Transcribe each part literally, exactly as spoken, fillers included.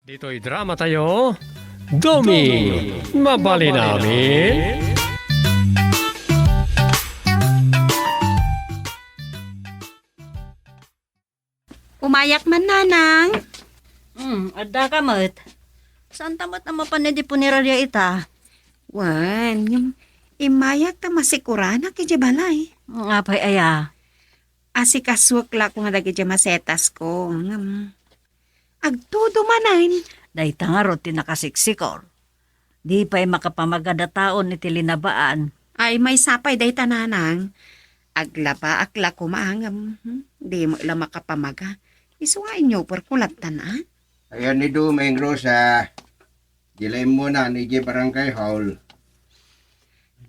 Ditoy drama tayo, Domi, mabalin amin. Umayak man, Nanang. Hmm, adda ka met. Saan ta met a mapan idi punerarya ita? Wen, ngem immayak ta masikuranak idiay balay. Hmm, apay aya? Asikasuek la ko nga dagiti masetas ko. Ngem, agtudo manen. Dayta ngarud ti nakasiksikor. Di pay makapamaga dataon iti linabaan. Ay, maysa pay dayta, Nanang. Aglabaak la koma, ngem, hmm, di met la makapamaga. Isu nga inyoperko lattan, a? Ayan ni Dumeng, Rosa. Di la immunan idiay barangay hall.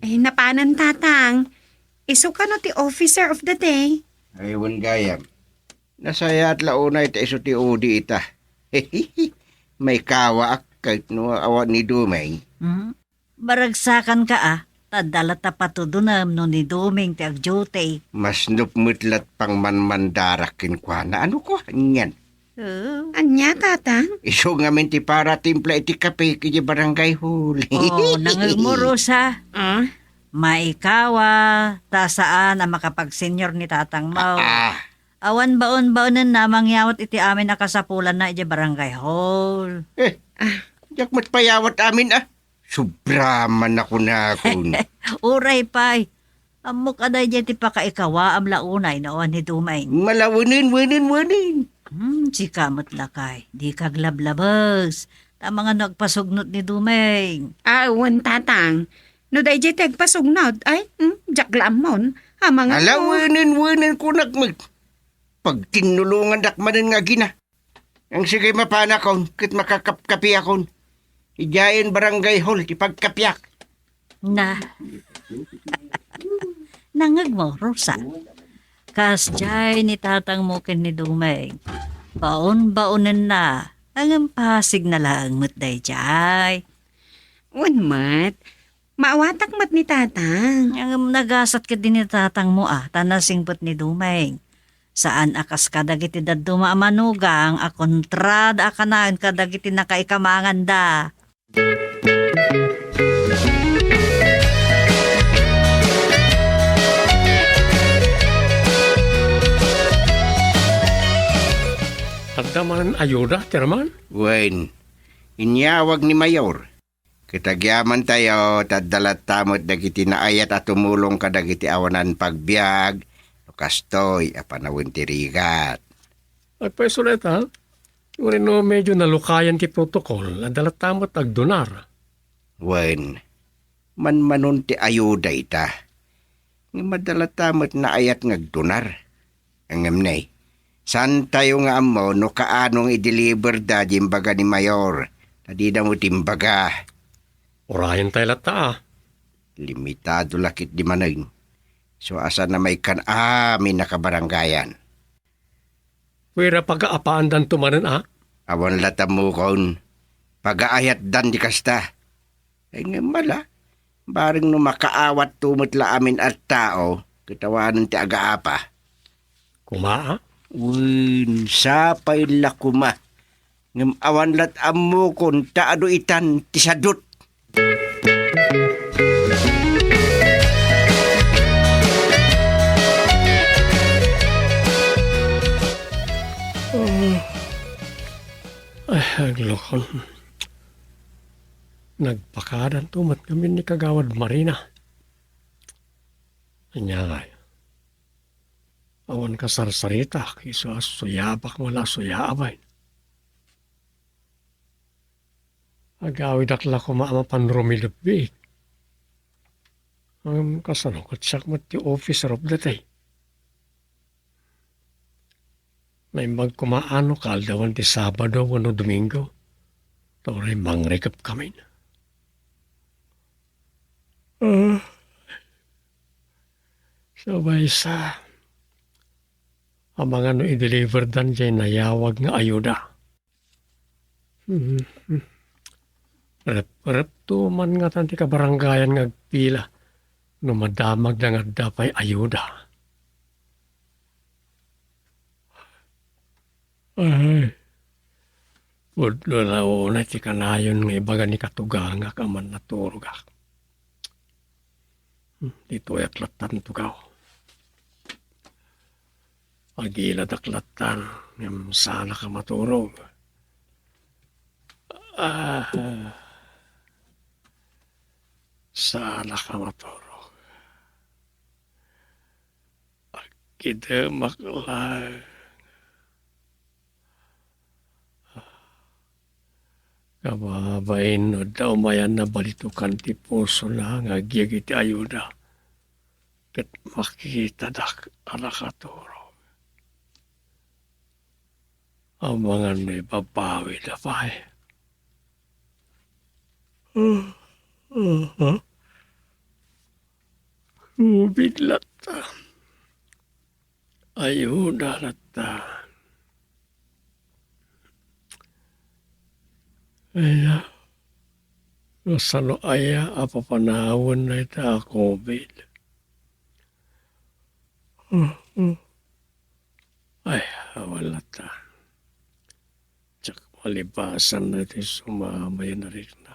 Ay, napanan, Tatang. Isu kano ti officer of the day? Ay, wen gayam. Nasayaat la unay ta isu ti udi ita. Maikawaak ket no awan ni Dumeng. Hmm? Baragsakanka a, ta adda latta patudonem no ni Dumeng ti agduty. Masnop met lat pangmanmandarak kenkuana. Ano ko, anian? Oh. Ania, Tatang? Isu ngamin ti para timpla iti kape iti barangay hall. Oh, nangegmo, Rosa. Ah? Maikawa, ta saan a makapagsenyor ni tatangmo. Ah, ah. Awan baon-baonenna a mangyawat iti amin a kasapulanna iti barangay hall. Eh, ah, diak met payawat amin, a. Sobra man a kunakon. Uray pay. Ammok a daydiay ti pakaikawaam la unay no awan ni Dumeng. Mala, wenen, wenen, wenen. Hmm, sika met lakay. Dika aglablabes. Ta amangan no agpasugnot ni Dumeng. Ah, wen, Tatang. No daydiay ti agpasugnot, ay, hmm, diak la ammon. Amangan no. Ala, wenen, wenen kunak met. Pagtinnulongandak manen nga agina. Ang sige, mapanakon ket makakapkapiakon. Idiayen barangay hall ti pagkapiak. Na. Nangegmo, Rosa. Kasdiay ni tatangmo ken ni Dumeng. Baon-baonenna. Ngem pasigna laeng met daydiay. Wen met, maawatak met ni Tatang. Ngem nagasat ketdi ni tatangmo a, ta nasingpet ni Dumeng. Saan a kas kadagiti dadduma a manugang a kontrada a kanayon kadagiti nakaikamanganda. Adda manen ayuda, Chairman? Wen, inyawag ni Mayor. Ket agyamantayo, ta adda latta met dagiti naayat a tumulong kadagiti awanan pagbiag, no kastoy a panawen ti rigat. Agpayso dayta, uray no medyo nalukayan ti protocol, adda latta met agdonar. Wen, manmanon ti ayuda ita. Ngem adda latta met naayat nga agdonar. Ngem ne, saantayo nga ammo no kaano nga i-deliver da di imbaga ni Mayor, ta dida met imbaga. Urayentayo latta a. Limitado la ketdi manen. So, a saan a maikkan amin a kabarangayan. Kuira, pagaapaandanto manen a? Awan latta ammokon. Pagaayatdan di kasta. Ay, ngem mala, bareng no makaawatto met la amin a tao, ket awanen ti agaapa. Koma a? Wen, sapay la koma. Ngem awan lat ammokon ta adu itan ti sadut. Ay, aglokon. Nagpakadanto met ngamin ni Kagawad Marina. Ania ngay? Awan kasarsaritak, isu a suyabak nga la suyaben. Agawidak la koma a mapan rumilipik. Ngem kasano ket siak met ti officer of the day? Naimbag koma a no kaaldawen ti Sabado wenno Domingo, ta uray mangrikep kamin. Ah, sabay sa, amangan no i-deliver dan jay nayawag nga ayuda. Mhm. Rep-, repto man ngatan ti kabarangayan nga agpila no madamagda nga adda pay ayuda. Ay. Pudno la unay ti kanayon nga ibaga ni katugangak a mannaturogak. Hmm, ditoyak lattan tugaw. Agiladak lattan, ngem saanak a maturog. Ah, saanak a maturog. Agkidemak laeng. Kababain no adda umayan nabalitokan ti pusona nga agyeg iti ayuda, ket makitadak a nakaturog. Amangan no ibabawida pay. Covid latta. Ayuda latta. Aya, kasano aya a papanawen dayta a covid? Ay, awan latta. Diak malipasan daytoy sumamay a narikna.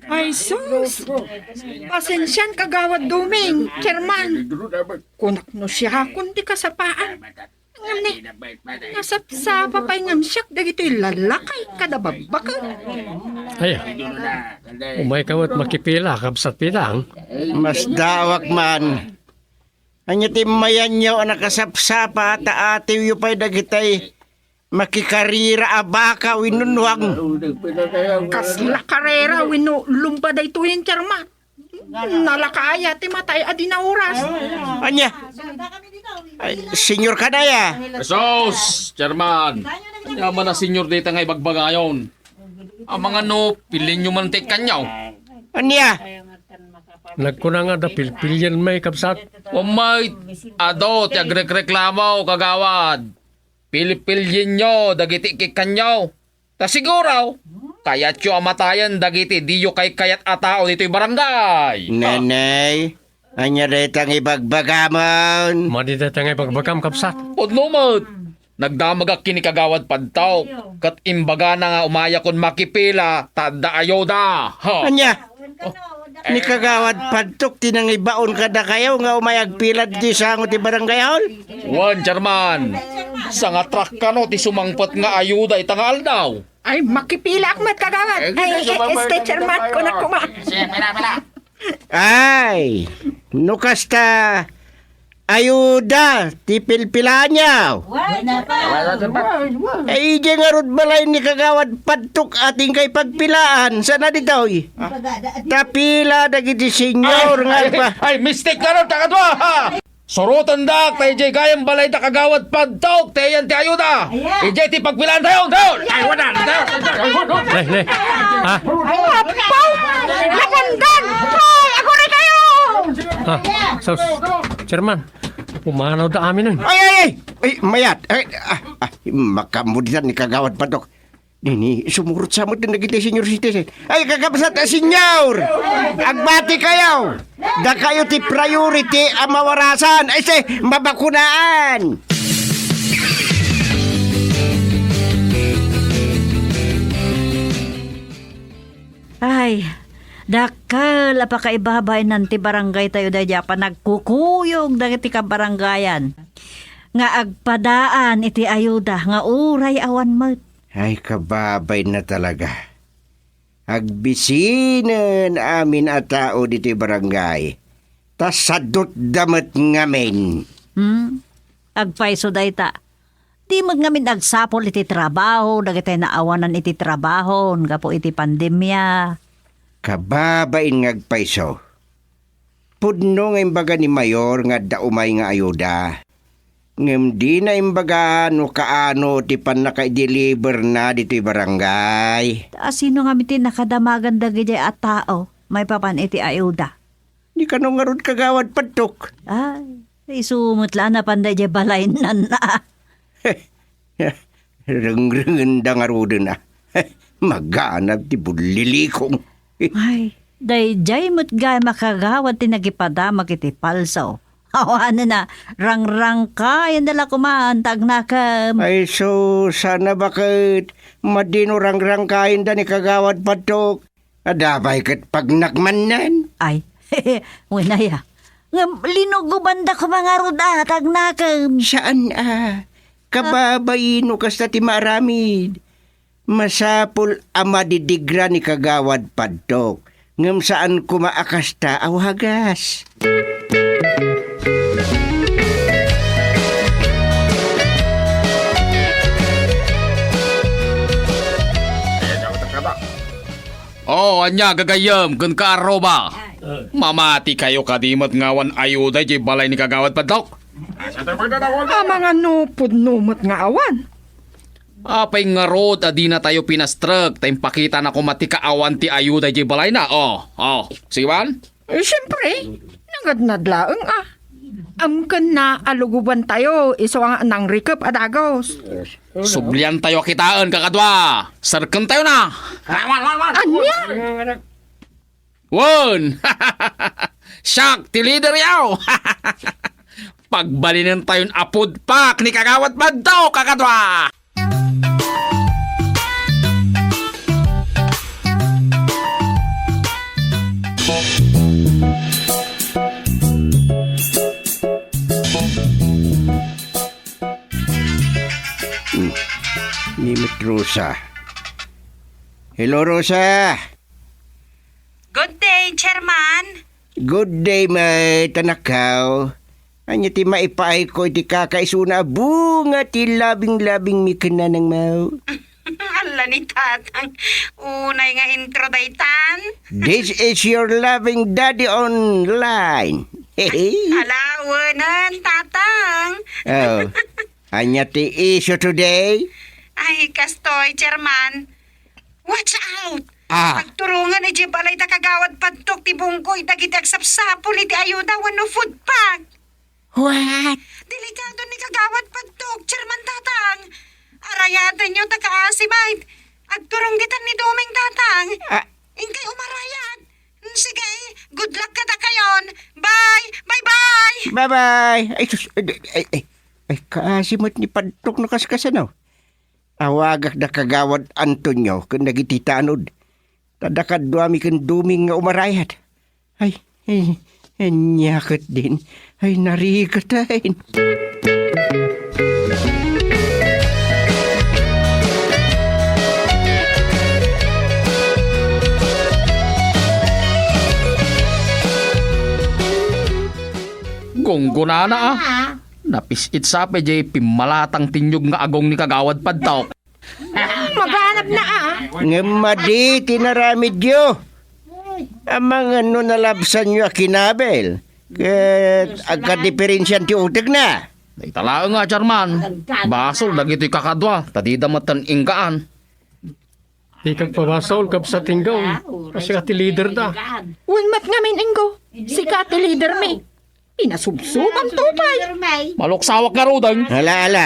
Ay, sus! Pasensian, Kagawad Doming, Chairman. Kunak no siakon ti kasapaan. Ngem ni, nasapsapa pay ngem siak dagitoy lalakay kada babbakek. Ay, umayka met makipila, Kabsat Pidang. Masdaawak man. Ania ti immayanyo a nakasapsapa, ta atiwyo pay dagitay makikarera a baka wenno nuang? Kasla karera wenno lumba daytoyen, Chairman? Nalaka aya ti matay a di nauras. Ania? Ay, senior ka na ya. Jesus, Chairman. Ania man a senior dayta nga ibagbagayon? Amangan no, pilinyo man ti ikkanyo. Ania? Nagkuna nga da pilpilian may, Kabsat. Wa met, adu ti agrekreklamo, Kagawad. Pilpilienyo dagiti ikkanyo. Ta siguro, kayatyo a matayen dagiti diyo kaykayat a tao ditoy barangay. Nanay, ania dayta nga ibagbagamon? Madi dayta nga ibagbagam, Kabsat. Pudno met. Nagdamagak ken ni Kagawad Padtok, ket imbagana nga umayakon makipila ta adda ayuda. Ha? Ania? Ni Kagawad Padtok ti nangibaon kadakayo nga umay agpila ditoy sango ti barangay hall? Wen, Chairman. Sangatrak kano ti sumangpet nga ayuda ita nga aldaw. Ay, makipilaak met, Kagawad. Ay, ay, ay, este, Chairman, kunak koma. Ay, no kasta, ayuda ti pilpilaanyo. Ay, idiay ngarud balay ni Kagawad Padtok a ti inkay pagpilaan, sana ditoy. Ta pila dagiti senior nga agpa- Ay, mistake na ron, takadua, ha? Surotendak, ta idiay gayam balay da Kagawad Padtok, ti ayan ti ayuda. Idiay ti pagpilaan tayo, tayo. Ay, wala, tayo. Nay, nay. Ha? Apo! Napandan! Hoy, aguray kayo! Ha? Sus. Chairman, pumanaw da amin nun. Ay, ay, ay! Ay, mayat! Ay, ah, ah, makamuditan ni Kagawad Padtok. Nini, sumurot sa met dagiti senior citizen. Ay, kakabsat a senior! Agbati kayo! Dakayo ti priority a mawarasan. Ay, si, mabakunaan! Ay, dakkel a pakaibabainnan ti barangay tayo daydi a panagkukuyog dagiti kabarangayan nga agpadaan iti ayuda nga uray awan met. Ay, kababainna talaga. Agbisinen amin a tao ditoy barangay, ta sadutda met ngamin. Hmm? Agpayso dayta. Di met ngamin agsapul iti trabaho dagiti naawanan iti trabahon gapu iti pandemia. Kababain nga agpayso. Pudno nga imbaga ni Mayor nga adda umay nga ayuda. Ngem dina imbaga no kaano ti pannakaideliberna ditoy barangay. Ta sino ngamin ti nakadamagan dagidiay a tao maipapan iti ayuda? Di kano ngarud, Kagawad Padtok? Ay, isu met la a napan daydiay balaynan a. Rengrengenda ngaruden a. Maganab ti bullilikong. Ay, daydiay met gayam a kagawad ti nagipadamak iti palso. Awanen a, rangrangkayenda la koma ta agnakem. Ay sus, sana baket madi no rangrangkayenda ni Kagawad Padtok. Adda pay ket pagnakmannen. Ay, wen aya. Ngem linugobanda koma ngarud a ta agnakem. Saan a. Kababain no kasta ti maaramid. Masapul a madidigra ni Kagawad Padtok, ngem saan koma a kasta a wagas. Oh, ania, gagayyem ken kaarruba? Mamatikayo kadi met nga awan ayuda idiay balay ni Kagawad Padtok? Amangan no pudno met nga awan. Apay ngarud a dinatayo pinastrek ta impakitana koma ti kaawan ti ayuda idiay balayna? Oh, oh, siwan? Eh, siempre, nangadnad laeng a. Amkenna a lugubantayo isu a nangrikep a dagus. Subliantayo a kitaen, kakadua. Serkentayo na. Ania? Wen! Siak ti leader yaw! Pagbalinentayon a food pack ni Kagawad Padtok, kakadua! Hmm. Ni met Rosa. Hello, Rosa. Good day, Chairman. Good day, met, anakko. Ania ti maipaayko iti kakaisuna a bunga ti labing-labingmi ken nanangmo? Ala ni Tatang. Unay nga intro daytan. This is your loving daddy online. Ala, wenen, Tatang. Oh. Ania ti issue today? Ay, kastoy, Chairman. Watch out! Ah. Agturongen idiay balay da Kagawad Padtok ti bunggoy dagiti agsapsapul iti ayuda wenno food pack. What? Delikado ni Kagawad Padtok, Chairman Tatang. Arayatenyo ta kaasi met. Agturong ditan ni Doming Tatang. Ah. Inkay umarayat. Sige, good luck kadakayon. Bye! Bye-bye! Bye-bye! Ay, sus, ay, ay, ay, ay, kaasi met ni Padtok no kaskasano. Awagak da Kagawad Antonio ken dagiti tanod. Ta da kaduami ken Doming nga umarayat. Ay, ay, ania ketdin. Ay, nariketen. Gunggonana, a. Napis-it sa pay diay pimmalatang ti inyog nga agong ni Kagawad Padtok. Mabanabna, a. Ngem madi ti naramidyo. Amangan no nalabsanyo a kinabel ket agkadiperensian ti utekna. Dayta laeng a, Chairman. Basol dagitoy kakadua, ta dida metten inggaan. Di kagpabasol, kabsat Inggo. Sika ti leader da. Wen met ngamin, Inggo. Sika ti leader mi. Pinasubsubam to pay. Maluksawak ngaruden. Ala, ala.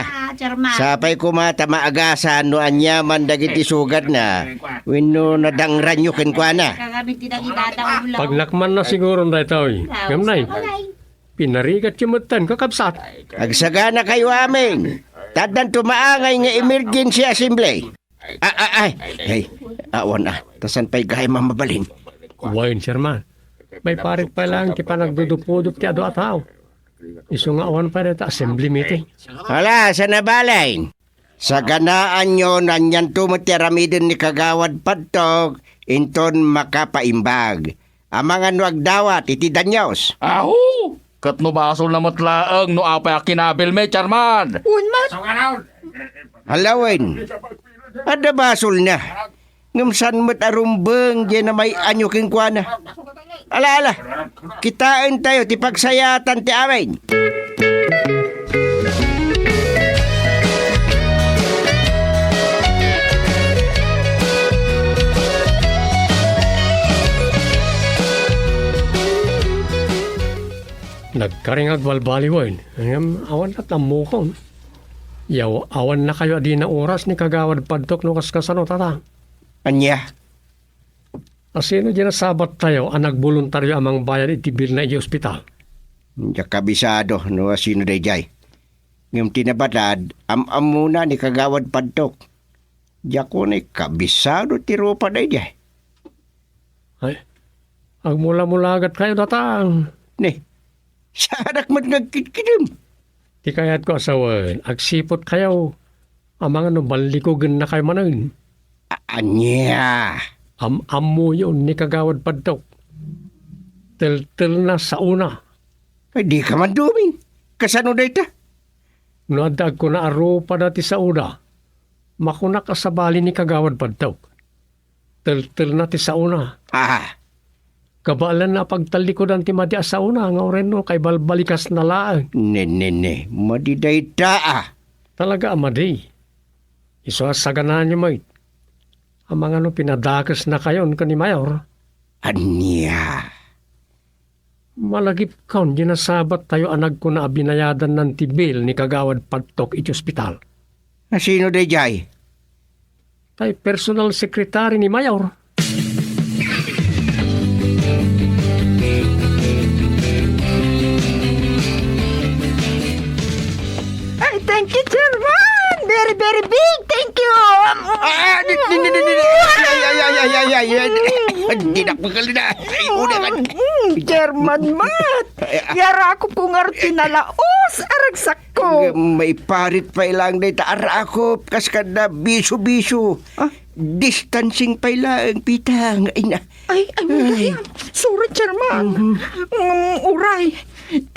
Sapay koma ta maagasan no aniaman dagiti sugatna wenno nadangranyo kenkuana. Pagnakmanna siguro daytoy. Ngem nay, pinarigatyo metten, kakabsat. Agsaganakayo amin. Ta addanto maangay nga emergency assembly. A-, a-, ay, ay, awan a, ta saan pay gayam a mabalin? Wen, Chairman. Maiparit pay laeng ti panagdudupudop ti adu a tao. Isu nga awan pay dayta assembly meeting. Ala, saan a babain? Saganaanyo no anianto met ti aramiden ni Kagawad Padtok inton makapaimbag. Amangan no agdawat iti danios. Aho! Ket no basolna met laeng no apay a kinabelmi, Chairman? Wen met. Ala wen. Adda basolna. Ngem saan met a rumbeng diay namay-anyo kenkuana. Ala, ala. Kitaentayo ti pagsayaatan ti amin. Nagkari nga agbalbaliwen, ngem awan ket ammokon. Yaw, awannakayo a dina oras ni Kagawad Padtok no kaskasano, Tata. Ania? Asino diay nasabattayo a nagboluntario a mangbayad iti bilna iti ospital? Diak kabisado no asino daydiay. Ngem ti nabatad, am-ammona ni Kagawad Padtok. Diak unay kabisado ti rupa daydiay. Ay, agmulamulagatkayo, Tata. Ne, saanak met nga agkidkidem. Ti kayatko a sawen, agsiputkayo. Amangan no ballikugennakayo manen. A-, ania? Am-ammoyo ni Kagawad Padtok. Teltelna saona. Ay, dika man duming. Kasano dayta? No adda agkuna a rupada ti saoda, makunak a sabali ni Kagawad Padtok. Teltelna ti saona. Ah. Kabaelanna a pagtallikudan ti madi a saona nga uray no kaibalbalikasna laeng. Ne, ne, ne. Madi dayta, a. Talaga a madi. Isu a saganaanyo met. Amangan no pinadakesnakayon ken ni Mayor. Ania? Malagipkon diay nasabattayo a nagkuna a binayadannan ti bill ni Kagawad Padtok iti ospital. Asino daydiay? Tay personal secretary ni Mayor. Ay, thank you, Chairman! Very, very big thank you! Ah, di, di, di, di, di, di. Ay, ay, ay, ay, ay, ay, ay, ay. Di na pagkalina. Ay, una ka. Mm, Chairman Mat! Ay, ah. Yarakop ko nga rutina laos, aragsakko. Maiparit pay laeng dayta a rakop, kas kada bisu-bisu. Ah? Distancing pay laeng, Pitang. Ay, na. Ay, ay, ay. Sorry, Chairman. Mhm. Mm, uray,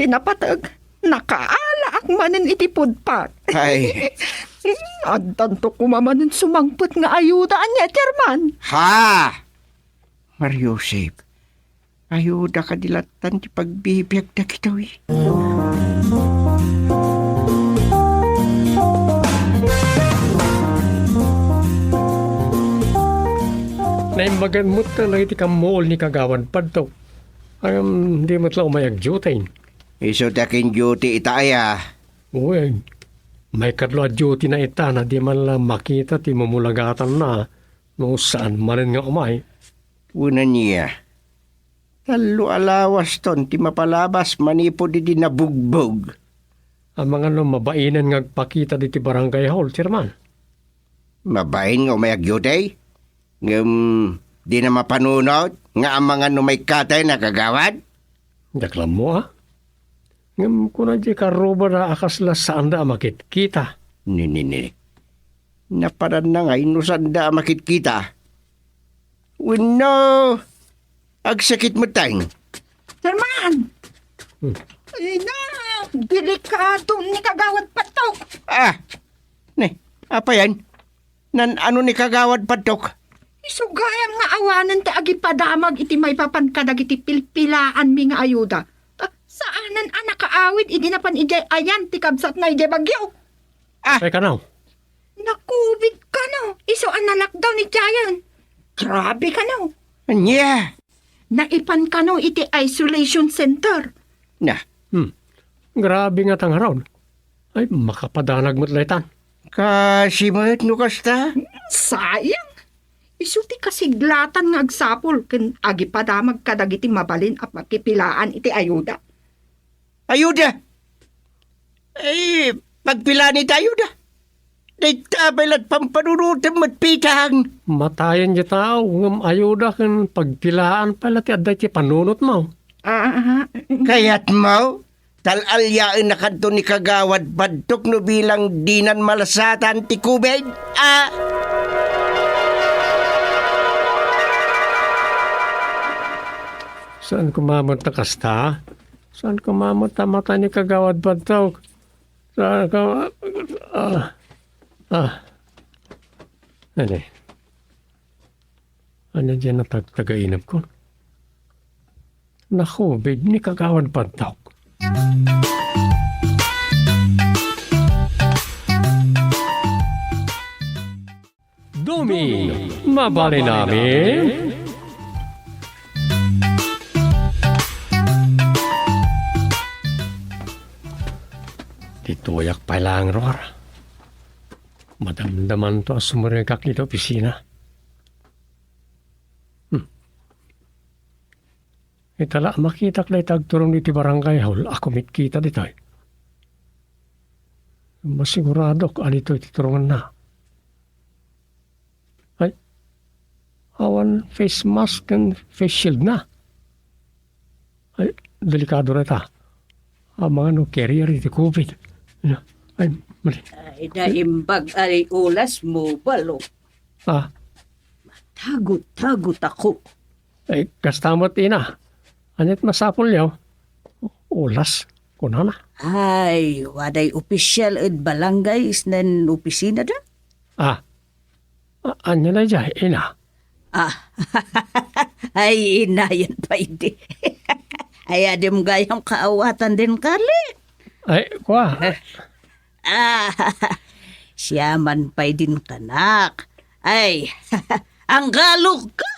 ti napateg, nakaalaak manen iti pudpat. Ay. Addanto koma manen sumangpet nga ayuda, ania, Chairman? Ha? Mario Joseph, ayuda kadi lattan ti pagbibiag dagitoy. Naimbagan met talaga iti kammuol ni Kagawad Padtok. Ngem, di met la umay agdiuti. Isu ti akin-diuti ita aya? Wen, maikatlo a diutina ita na di man la makita ti mumulagatanna no saan manen nga umay. Wen ania? Tallo a lawaston ti mapalabas manipud idi nabugbog. Amangan no mabainen nga agpakita ditoy barangay hall, Chairman. Mabain nga umay agdiuti? Ngem dina mapanunot nga amangan no maikatayna, Kagawad? Diak la ammo, a. Ngem kuna diay karrubada a kasla saanda a makitkita. Ni, ni, ni. Napadanna ngay no saanda a makitkita. Wenno, agsakit met, Tang? Chairman! Hmm. Ay na, delikado ni Kagawad Padtok. Ah! Ne, apayan? Nan-ano ni Kagawad Padtok? Isu gayam nga awanen ti agipadamag iti maipapan kadagiti pilpilaanmi nga ayuda. Ta saanen a nakaawid idi napan idiay ayan ti kabsatna idiay Baguio. Ah! Ay, kanaw? Na-covid kano, isu a na-lockdown iti ayan. Grabe kano. Ania? Naipan kano iti isolation center. Na. Hmm. Grabe nga tangaron. Ay, makapadanag met laytan. Kasi met no kasta? Sayang. Isu ti kasiglatan nga agsapul ken agipadamag kadagiti mabalin a pakipilaan iti ayuda. Ayuda! Ay, pagpilaan iti ayuda? Dayta pay lat pampanunotem met, Pitang. Matayen ti tao, ngem ayuda ken pagpilaan pay la ti adda iti panunotmo. Ah, ah, ah. Kayatmo? Tal-aliaennakanto ni Kagawad Padtok no bilang dinan malasatan ti covid? Ah! Saan ko mamanta kasta? Saan ko mamanta mata ni Kagawad Padtok? Saan ko, ah, ah. Ano eh? Ano dyan ang tagtagainap ko? Nakubig ni Kagawad Padtok. Dumi, mabalin amin? Ituyak pay laeng ruar. Madamdamanto a sumrekak iti opisina. Hmm. Ita la a makitak dayta agturong iti barangay hall a kumitkita ditoy. Masiguradok a ditoy ti turonganna. Ay, awan face mask ken face shield na. Ay, delikado dayta. Amangan no carrier iti covid. Ay, mali. Ay, naimbag ay ulas mo, balo. Ah. Tagot-tagot ako. Ay, kasta met, ina. Aniat masapulyo? Ulas, kunana. Ay, waday opisyal ed balangay isnan opisina da? Ah, a-, ania daydiay, ina? Ah, ay, inayan pay di. Ay, adim gayam kaawatan din kali. Ay, kua. Ah, siya man pay din kanak. Ay, anggalog ka?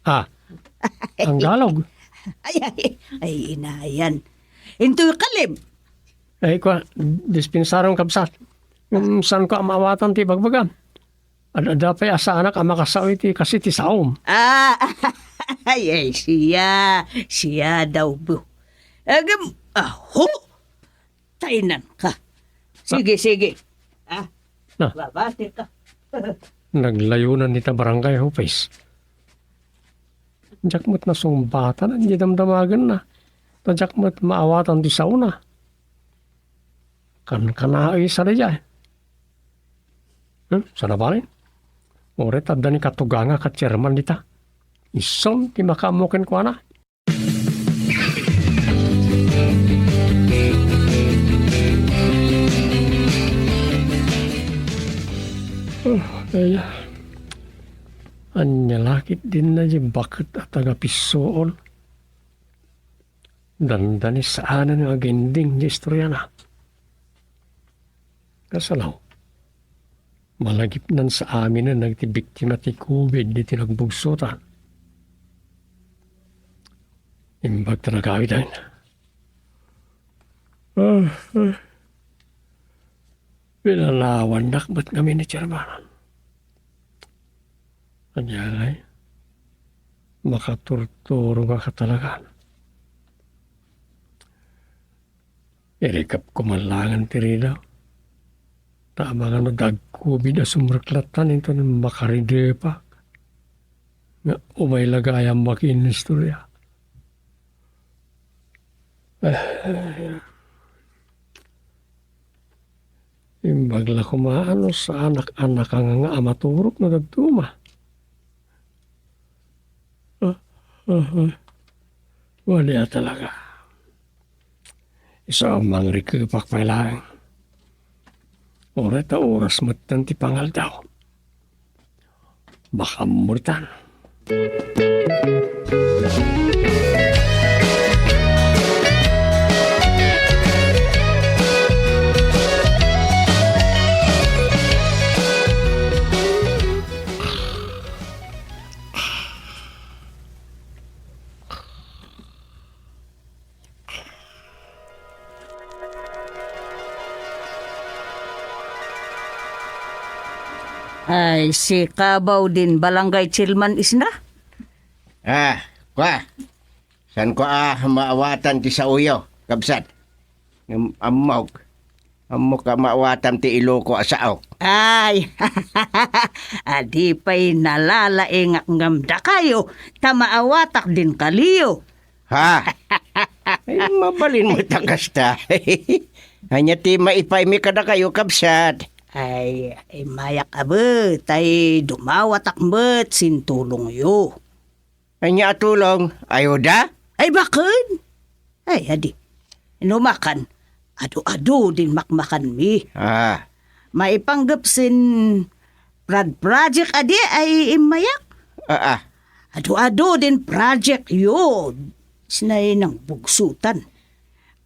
Ah, anggalog? Ay, ay, ay, inayan. Intoy kalib. Ay, kua, dispensaron, kabsat. Ngem saan ko a maawatan ti bagbagam? Ad-adda pay a saanak a makasao iti kas iti saom. Ah, ay, ay, siya, siya daw bu. Agam, aho, tainan ka. Sige, sige. Ah, Na. Babati ka. Naglayunan ita barangay office. Diak met nasungbatan iti damdamagenna. Ta diak met maawatan ti saona. Kankanaay sa daydiay. Hmm, sana bale? Uray ta adda ni katuganga ket chairman dita. Isun ti makaammo kenkuana. Oh, ay. Ania la ketdin daydiay baket a taga-Pissool? Dandani saanen nga aginding ti istoriana. Kasano? Malagipnan sa aminen dagiti biktima ti covid iti nagbugsotan. Imbag ta nagawiden. Ah, ah. Pinanawannak met ngamin ni Chairman. Ania ngay? Makaturturongak talaga. Irikepko man laengen ti ridaw. Ta amangan no dagkubid a sumreklattan inton makaridepak. Nga umay la gayam makiinistorya. Imbag la koma no saanak a nakanganga a maturog no dadduma. Ah, ah, ah. Wani a talaga. Isu a mangrikepak pay laeng. Uray ta oras metten ti pangaldaw. Makaammo ditan. Ay, si kabaw din barangay chairman isna? Ah, kua. Saan ko a maawatan ti saoyo, kabsat? Ngem ammok. Ammok a maawatam ti iloko a saok. Ay, adi pay nalalaingak ngem dakayo, ta maawatak din kaliyo. Ha? Ay, mabalin mo ta kasta. Ania ti maipaymi kadakayo, kabsat? Ay, immayak abe, tay dumawatak met sin tulongyo. Ania a tulong? Ayuda? Ay, baken? Ay, adi. Inumakan, adu-adu din makmakanmi. Ah. Maipanggep sin prad project adi ay immayak. Ah, ah. Adu-adu din project yo. Sinay nang bugsutan.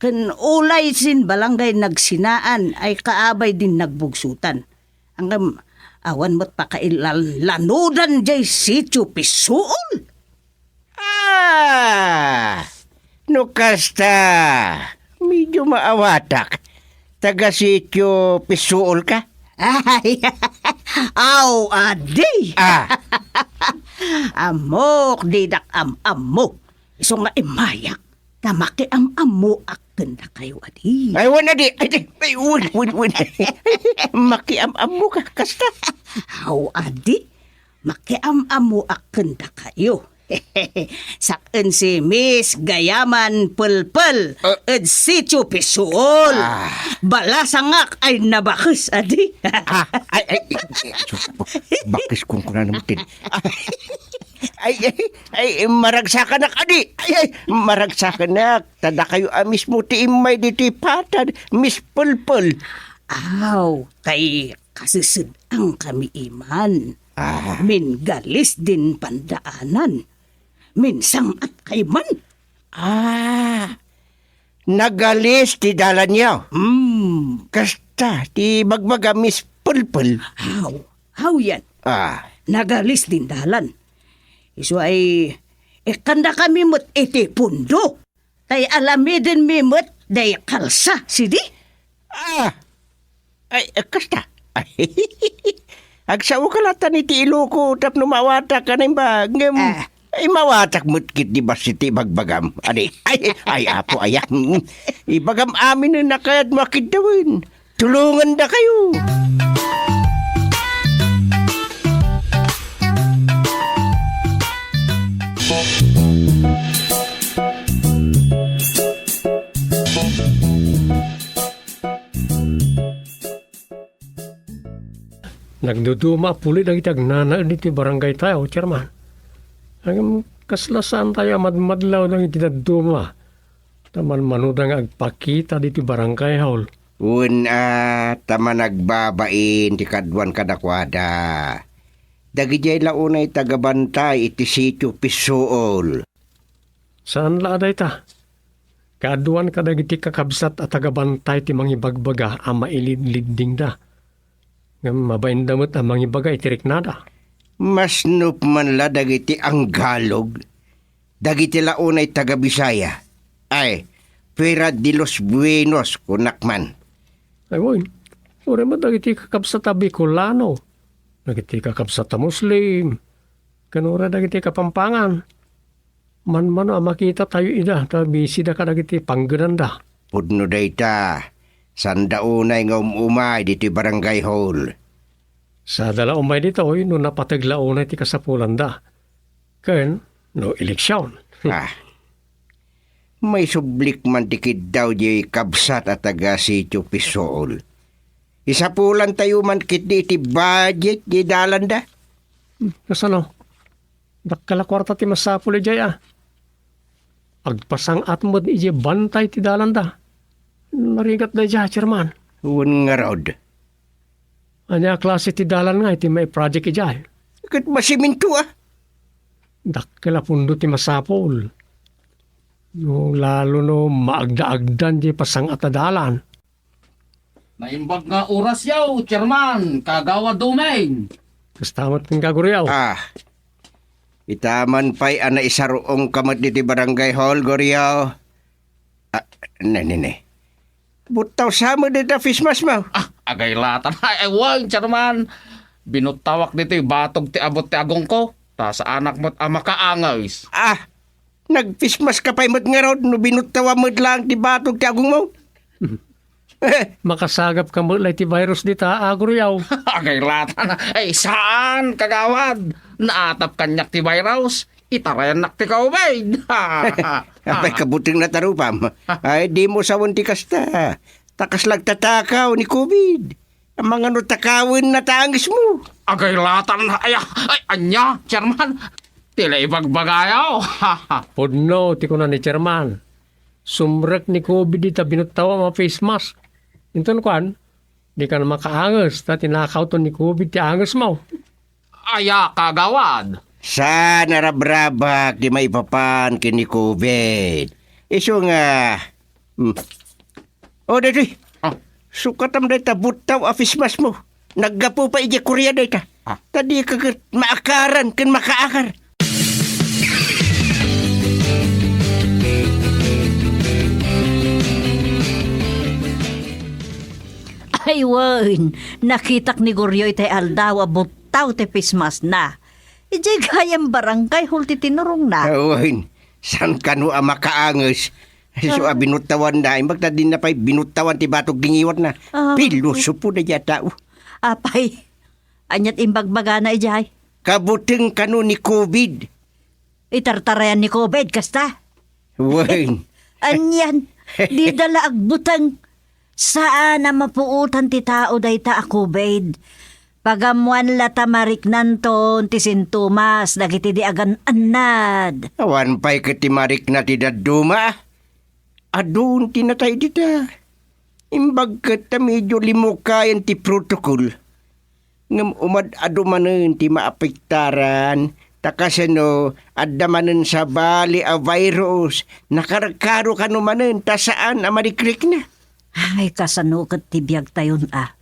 Ken ulay sin barangay nagsinaan ay kaabay din nagbugsutan. Ngem awan met pakailan-lanudan jay sitio Pisuol. Ah! No kasta, medyo maawatak. Taga sitio Pisuol ka? Ay, aw, adi. Ah. Ammok, didak am-ammo. Isu nga immayak, ta makiam-ammoak ken dakayo, adi. Ay, wen, adi. Ay, di. Ay, wen, wen, wen. Makiam-ammo ka, kasta. Aw, adi. Makiam-ammoak ken dakayo. Sak-en si Miss Gayaman Pelpel Ah. ed Sitio Pisuol. Ah. Balasangak ay nabakes, adi. Ah, ay, ay, ay, ay, sus, bakes kunkuna naman din. Ay, ay, ay, maragsakanak, adi. Ay, ay, maragsakanak. Ta dakayo a mismo ti immay ditoy patad, Miss Pelpel. Aw, kay kasesed-ang kami iman. Ah. Min galis din pandaanan. Min sang-at kayman. Ah, nagalis ti dalanyo. Hmm. Kasta ti bagbaga, Miss Pelpel. Aw, aw yan. Ah. Nagalis din dalan. Isu ay, ikkanda kami met iti pundo. Tay alamiden mi met day kalsa, sidi? Ah! Ay, eh, kasta. Ay, agsaoka latan iti iloko tapno maawatak a naimbag. Ngem, Ah. ay, maawatak met ketdi bassit ti ibagbagam. Adi, ay, ay, apo, aya. Mm. Ibagam amin a kayatmo a kiddawen. Tulongandakayo. Nagduduma a puli dagiti agnanaed iti barangay tayo, Chairman. Ngem kasla saantayo a madmadlaw dagiti dadduma. Ta manmanoda nga agpakita ditoy barangay hall. Wen a, ta managbabain ti kaduan kadakuada. Dagidiay la unay taga-bantay iti sitio Pisuol. Saan la a dayta? Kaaduan kadagiti kakabsat a taga-bantay ti mangibagbaga a mailidliddingda. Ngem mabainda met a mangibaga iti riknada. Masnop man la dagiti Anggalog, dagiti la unay taga-Bisaya. Ay, fuera de los buenos, kunak man. Ay, wen, uray met dagiti kakabsat a Bicolano, dagiti kakabsat a Muslim, ken uray dagiti Kapampangan. Manmano a makitatayo ida ta bisida kadagiti panggenanda. Pudno dayta, saanda unay nga um-umay ditoy barangay hall. Sada la umay ditoy no napateg la unay ti kasapulanda. Ken no eleksion. Ah. Maisublik man ti kiddaw diay kabsat a taga Sitio Pisuol. Isapulantayo man ketdi iti budget diay dalanda. Hmm, kasano? Dakkel a kuarta ti masapul idiay a. Agpasang-at met idiay bantay ti dalanda. Narigat daydiay, Chairman. Wen ngarud. Ania a klase ti dalan nga iti maiproject idiay? Ket masiminto a. Dakkel a pundo ti masapul. No, lalo no maagda-agdan ti pasang-at a dalan. Naimbag nga orasyo, Chairman, Kagawad Doming. Kasta met ken ka, Guriaw. Ah, ita man pay a naisaruongka met ditoy barangay hall, Guriaw. Ah, ne, ne, ne. Buttaw sa met dita face mask mo. Ah, agay latan. Ay, ay, wen, Chairman. Binuttawak ditoy batog ti abut ti agongko. Ta saanak met a makaangis. Ah, nag-face mask ka pay met ngarud no binuttawam met laeng ti batog ti agongmo? Makasagapka met la iti virus dita, Guriaw. Agay latan. Ay, saan, Kagawad? Naatap kaniak ti virus. Itarayannak ti COVID. Apay, kabuteng natarupam. Ay, dimo sawen ti kasta. Ta kasla agtatakaw ni COVID. Amangan no takawenna ti angismo. Agay latan, ay, ay, ania, Chairman? Ti la ibagbagayo. Pudno ti kuna ni Chairman. Sumrek ni COVID ita binuttawam a face mask. Inton kuan, dika makaanges, ta tinakawton ni COVID ti angesmo. Aya, Kagawad? Saan a rabrabak ti maipapan ken ni COVID. Isu nga, hmm. O, daytoy. Ah. Sukatam dayta buttaw a face mask mo. Naggapu pay idiay Korea dayta. Ah. Ta dika ket maakaran ken makaakar. Wen, nakitak ni Goryo itay aldaw a buttaw ti face mask na. Idiay gayam barangay hall ti tinurongna. Wen, saan kano a makaanges? Isu a Ah. binuttawanna, imbag ta dinna pay binuttawan ti batog ti ngiwatna. Ah. Pilosopo daydiay a tao. Apay, aniat imbagbagana idiay? Kabuteng kano ni covid. Itartarayan ni covid, kasta? Wen. Anian, dida la agbuteng. Saan a mapuotan ti tao dayta a covid. Pagammoan la ta mariknanton ti sintomas dagiti di agan-annad. Awan pay ket ti marikna ti dadduma. Adun ti natay dita. Imbag ket ta medio limukayan ti protocol. Ngem umad-adu manen ti maapektaran, ta kasano adda manen sabali a virus, nakarkaro kano manen ta saan a malikrikna. Ay, kasano ket ti biagtayon a?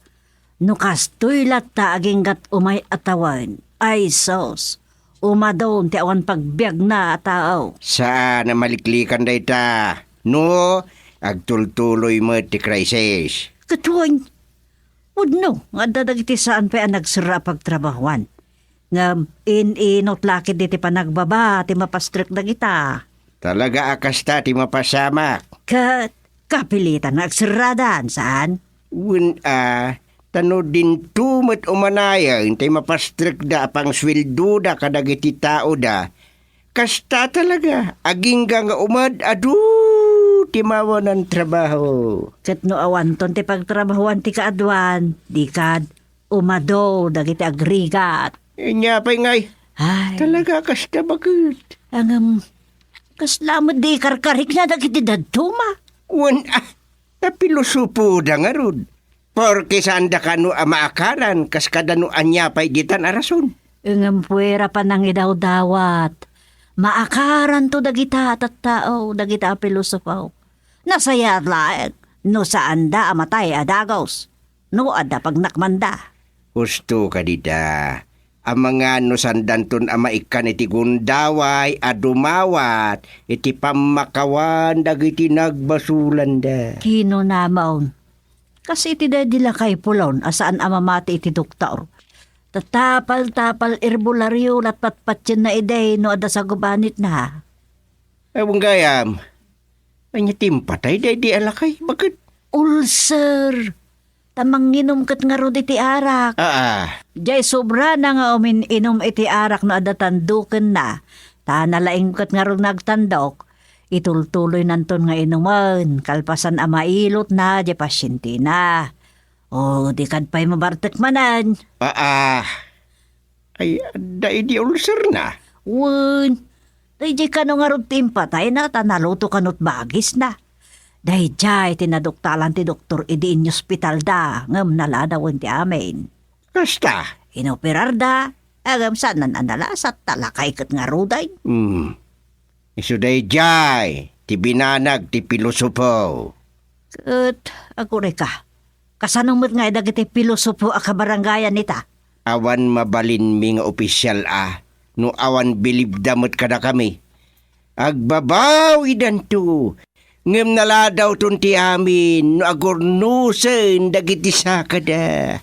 No kastoy latta aginggat umay a tawen, ay sus, umadun ti awan pagbiagna a tao. Saan a maliklikan dayta. No, agtultuloy met ti crisis. Ket wen, pudno nga adda dagiti saan pay a nagserra a pagtrabahoan. Ngem in-inot la ketdi ti panagbaba ti mapastrek dagita. Talaga a kasta ti mapasamak. Ket kapilitan nga agserradan, saan? Wen a, ta no dinto met umanayen ti mapastrekda a pangsueldoda kadagiti taoda, kasta talaga, agingga nga umad-adu ti mawanan trabaho. Ket no awanton ti pagtrabahoan ti kaaduan, di kad umadu dagiti agrigat. Ania pay ngay? Ay. Talaga, kasta baket. Ngem, kasla met di karkarikna dagiti dadduma. Wen, ah, napilosopoda ngarud. Porke saanda kano a maakaran, kas kada no ania pay ditan a rason. Ngem puera panangidawdawat. Maakaranto dagita a tattao, dagita a pilosopo. Nasayaat laeng no saanda a matay a dagus, no adda pagnakmanda. Husto kadita. Amangan no saandanton a maikkan iti gundaway a dumawat iti pammakawan dagiti nagbasolanda. Kinunamon, kas iti daydi lakay pulon a saan a mamati iti doktor. Tatapal-tapal erbolario latpatpatienna idi no adda sagubanitna. Awan gayam. Ania ti impatay daydi a lakay? Baket? Ulcer. Ta manginum ket ngarud iti arak. Aa. Jay sobrana nga umin-inum iti arak no adda tandukenna. Ta nalaing ket ngarud nga agtandok. Itultuloynanton nga inumen, kalpasan a mailotna jay pasientena. O, di kad pay mabartek manen. Aa. Ay, adda idi ulcerna? Wen, daydiay kano ngarud ti impatayna ta naluto kanut bagisna. Daydiay ti naduktalan ti doktor idi inyospitalda, ngem naladawen ti amin. Kasta? Inoperarda, ngem saanan a nalasat, ta lakay ket ngaruden. Hmm. Isu daydiay ti binanag ti pilosopo. Ket, agurayka, kasano met ngay dagiti pilosopo a kabarangayan ita? Awan mabalinmi nga opisial a, no awan bilibda met kadakami. Agbabawidanto, ngem naladawton ti amin no agurnosen dagiti sakada.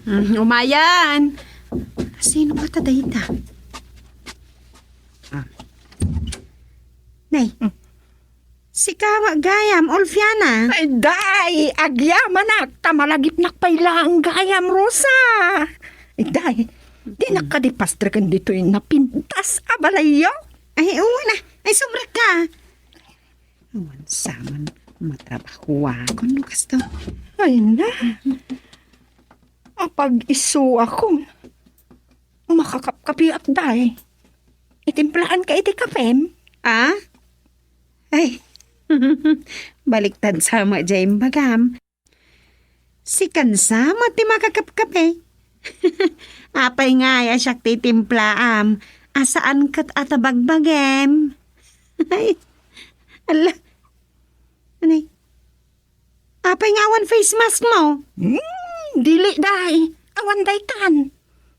Mm, umayan. Sino nga ta dayta? Ah. Nay, sika gayam, Ulfiana. Ay, day, agyamanak, ta malagipnak pay laeng gayam, Rosa. Ay, day, dinak kadi pastreken ditoy napintas a balayyo? Ay, oo na. Ay, sobra ka. Awan sa man matrabahoakon no kasto. Ay na. Apag-isuakon. Makakapkapiak, day. Itimplaan ka iti kapem? Ah? Ay. Baliktad sa met jay imbagam. Sikan sa met ti makakapkape. Apay ngay a siak ti timplaam a saan ket a ta bagbagem? Ay, ala. Anay? Apay nga awan face mask mo? Hmm, Dili, day. Awan daytan.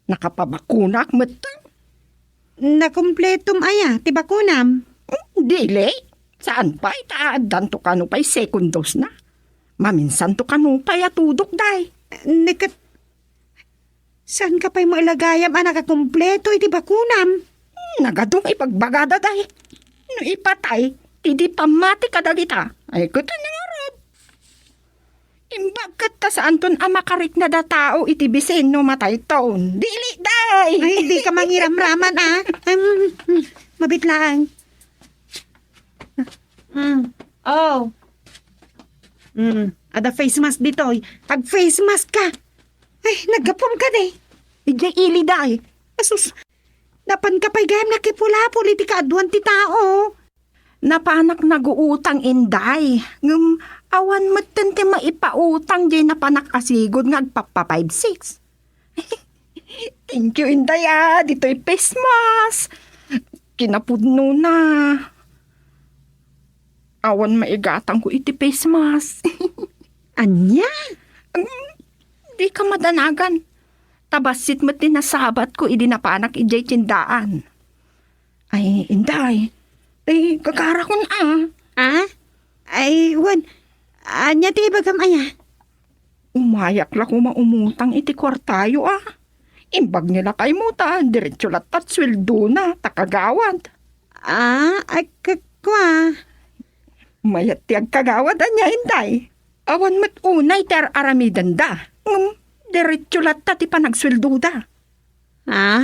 Nakapabakunak metten. Nakumpletom aya ti bakunam? Dili. Saan pay ta addanto kano pay second dose na. Maminsanto kano pay a tudok, day. Neket, saan ka pay mo ilagayam a nakakumpleto iti bakunam? Nagadum ibagbagada, day. No ipatay, ti di pammati kadagita. Ay, kutan na ngarud. Imbag ket ta saanton a makariknad a tao iti bisin no matayton. Dili, day! Ay, di ka mangiramraman, ah. Hmm, hmm, mabit laeng. Hmm. Oh. Hmm. Ada face mask ditoy. Ag face mask ka. Ay, naggapom ka, day. Idiay ili, day. Asus, napan ka pay gayam nakipulapol iti kaaduan ti tao. Napanak naguutang, inday. Ngem awan metten ti maipautang diay napanak a sigud nga agpappa-five six. Thank you, inday, ah. Ditoy face mask. Kinapudnona. Awan maigatangko iti face mask. Ania? Di ka madanagan. Ta bassit met ti nasabatko idi napanak idiay tiendaan. Ay, inday. Ay, gagarakon, ah. Ah? Ay, wen. Ania ti ibagam aya? Umayak la koma umutang iti kuartayo, ah. Imbag ni lakaymo ta diretso latta ti sueldona ta kagawad. Ah, ay, k-, kua. Mayat ti agkagawad, ania, inday? Awan met unay ti ar-aramidenda. Ngem, diretso latta ti panagsueldoda. Ah?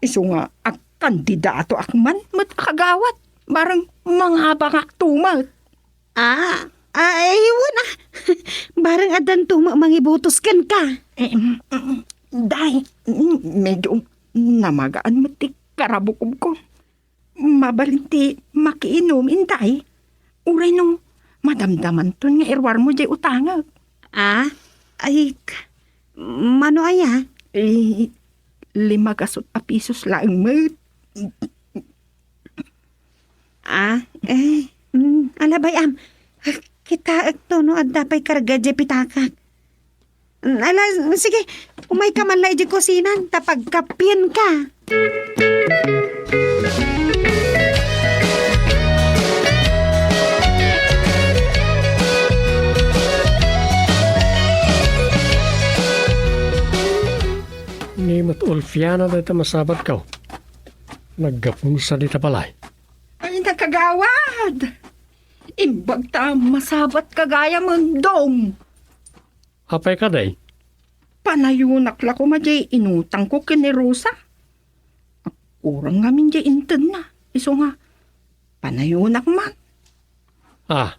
Isu nga agkandidatoak man met a kagawad. Bareng mangabangakto met. Ah, ay, wen, ah. Bareng addanto met mangibotos kenka. Eh, mm, mm, day, mm, medyo namagaan met ti karabukobko. Mabalin ti makiinum, inday. Uray no, madamdamanton nga iruarmo diay utangek. Ah? Ay, k-, mano aya? Eh, lima gasut a pisos laeng met. Ah, eh, mm, alabay, am. Kitaekto no adda pay karga diay pitakak. Mm, ala, sige, umayka man la idiay kusinan, ta pagkapienka. Ni met ulfiana dayta masabatko. Naggapun sa dita balay. Ay, nakagawad! Imbag ta masabatka gayam, Dong. Apay kadi? Panayonak la koma diay inutangko ken ni Rosa. Agkurang ngamin diay intedna. Isu nga, panayonak man. Ah.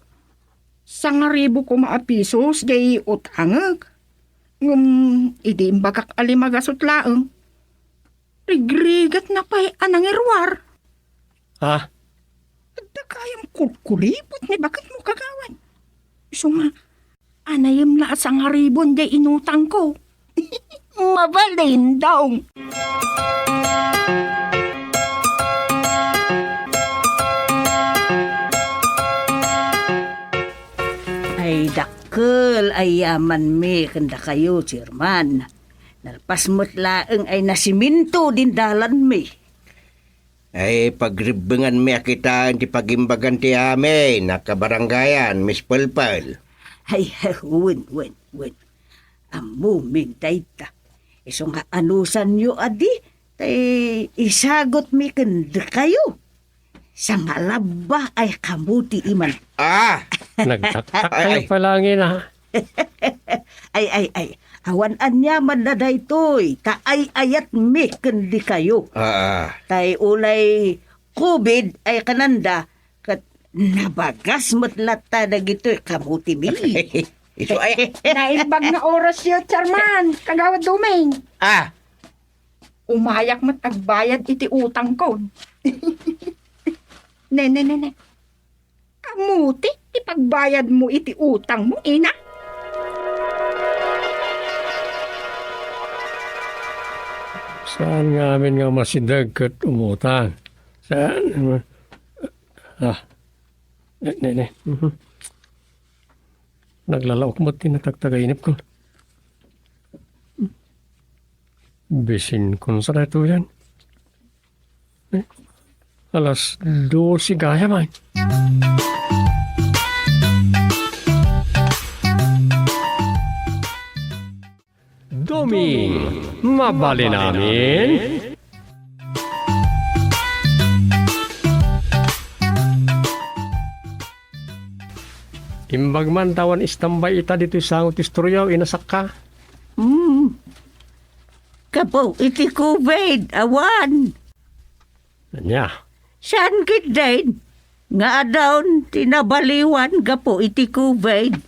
Sangaribu koma a pisos diay utangek. Ngem, idi imbagak a lima gasut laeng, rigrigatna pay a nangiruar. Ah? Adda gayam kurkuripot ni baketmo, kagawad. Isu nga, anayem la a sangaribon diay inutangko. Mabalin, Dong. Ay, dakkel a yamanmi ken dakayo, Chairman. Nalpas met laeng ay nasiminto din dalanmi. Ay, pagribbenganmi a kitaen ti pagimbagan ti amin a kabarangayan, Miss Pelpel. Ay, wen, wen, wen. Ammomin dayta. Isu nga anusanyo adi, tay isagutmi ken dakayo. Sangalabba ay kamuti iman. Ah! Nagtaktak Ay, kayo ay. Pala, angina. Ay, ay, ay. Awan aniaman na daytoy, ta ay-ayatmi ken dikayo. Ah, ah. Tay ulay covid ay kananda, ket nabagas met latta dagitoy kamutimi. Isu ay. Naimbag nga orasyo, Chairman, Kagawad Doming. Ah. Umayak met agbayad iti utangko. Ne, ne, ne, ne. Kamuti ti pagbayadmo iti utangmo, ina? Saan nga amin nga masideg ket umutang? Saan? Ah. Ne, ne, ne. Mhm. Naglalaok met ti natagtagainepko. Bisin kunsa daytoyen? Eh, alas dose gayam ay. Doming, mabalin amin? Imbag man ta awan istambay ita ditoy sango ti istorya, inasakka. Hmm. Gapu iti covid, awan. Ania? Saan ketdin nga adaon ti nabaliwan gapu iti covid?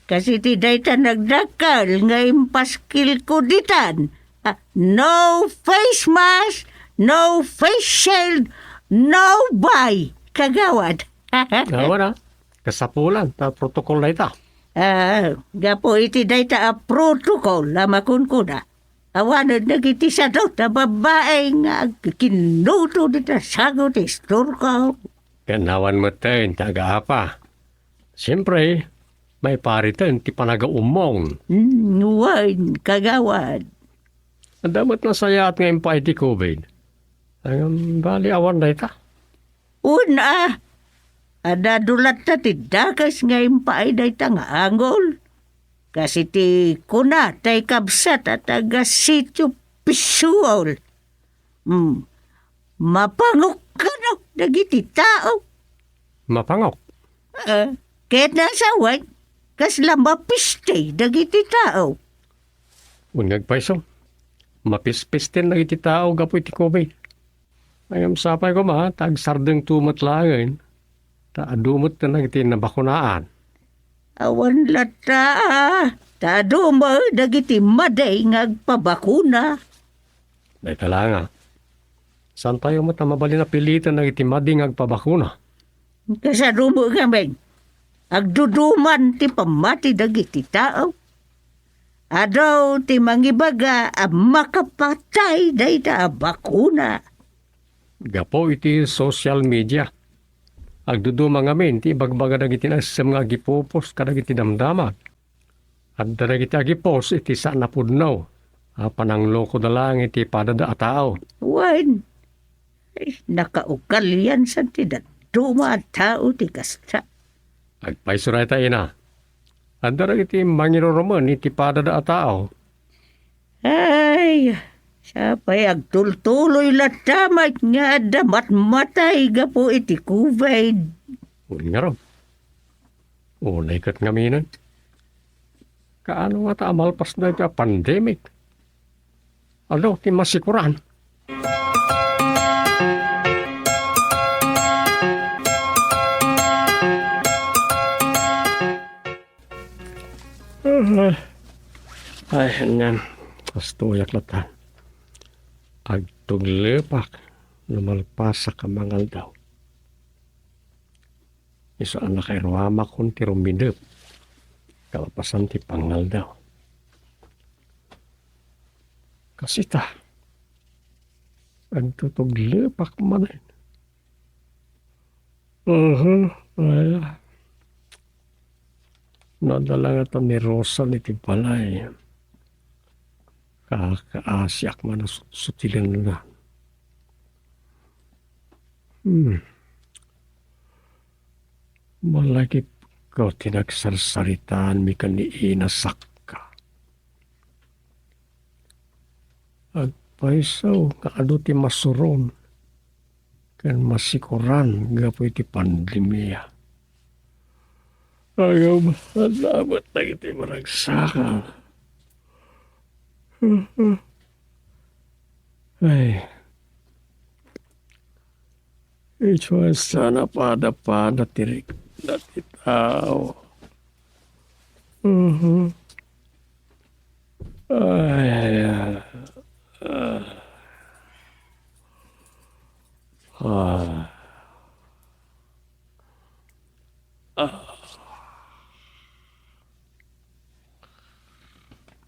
Kas iti dayta nagdakkel nga impaskilko ditan. Ah, no face mask, no face shield, no buy, kagawad. Awan a. Kasapulan ta protocol dayta. Ah, gapu iti dayta a protocol a makunkuna. Awanen dagiti sadut a babbai nga agkikinnudo dita sango ti istorko. Ken awan metten ti agaapa. Siempre, maipariten ti panagaummong. Hmm, wen, kagawad. Adda met nasayaat nga impaay ti covid. Ngem bali awan dayta. Wen a, adda adu latta ti dakes nga impaay dayta nga angol. Kas iti kuna tay kabsat a taga Sitio Pisuol. Hmm. Mapangok kano dagiti tao? Mapangok? Ah, ket nasawen, kasla mapiste dagiti tao. Wen nga agpayso, mapispisten dagiti tao gapu iti covid. Ngem sapay koma ta agsardengto met laengen, ta adu met dagiti nabakunaan. Awan latta, ta adu met dagiti madi nga agpabakuna. Dayta la nga, saantayo met a mabalin a piliten dagiti madi nga agpabakuna. Kasano met ngamin, agduduman ti pammati dagiti tao. Adu ti mangibaga a makapatay dayta a bakuna. Gapu iti social media, agduduma ngamin ti ibagbaga dagiti naisem nga agipupos kadagiti damdama. Adda dagiti agipos iti saan a pudno a pananglokoda laeng iti padada a tao. Wen, ay, nakaukalian san ti dadduma a tao ti kasta. Agpayso dayta, ina. Adda dagiti mangirurumen iti padada a tao. Ay, sapay agtultuloy latta met nga adda matmatay gapu iti covid. Wen ngarud. Unay ket ngaminen. Kaano ngata a malpas daytoy a pandemic? Adu ti masikuran. Ay, anian. Kastoyak latta. Agtuglepak no malpasak a mangaldaw. Isu a nakairuamakon ti rumidep kalpasan ti pangaldaw. Kas ita, agtutuglepak manen. Mhm, ay. Nadala ngata ni Rosa iti balay. Kakaasiak man a sutsutilenna. Hmm. Malagipko ti nagsarsaritaanmi ken ni Ina sakka. Agpayso nga adu ti masuron ken masikuran gapu iti pandemia. Ngem, adda met dagiti maragsakang. Ay, isu a sana pada-pada ti rikna ti tao. Mhm. Ay, ah, ah. Ah. Ah.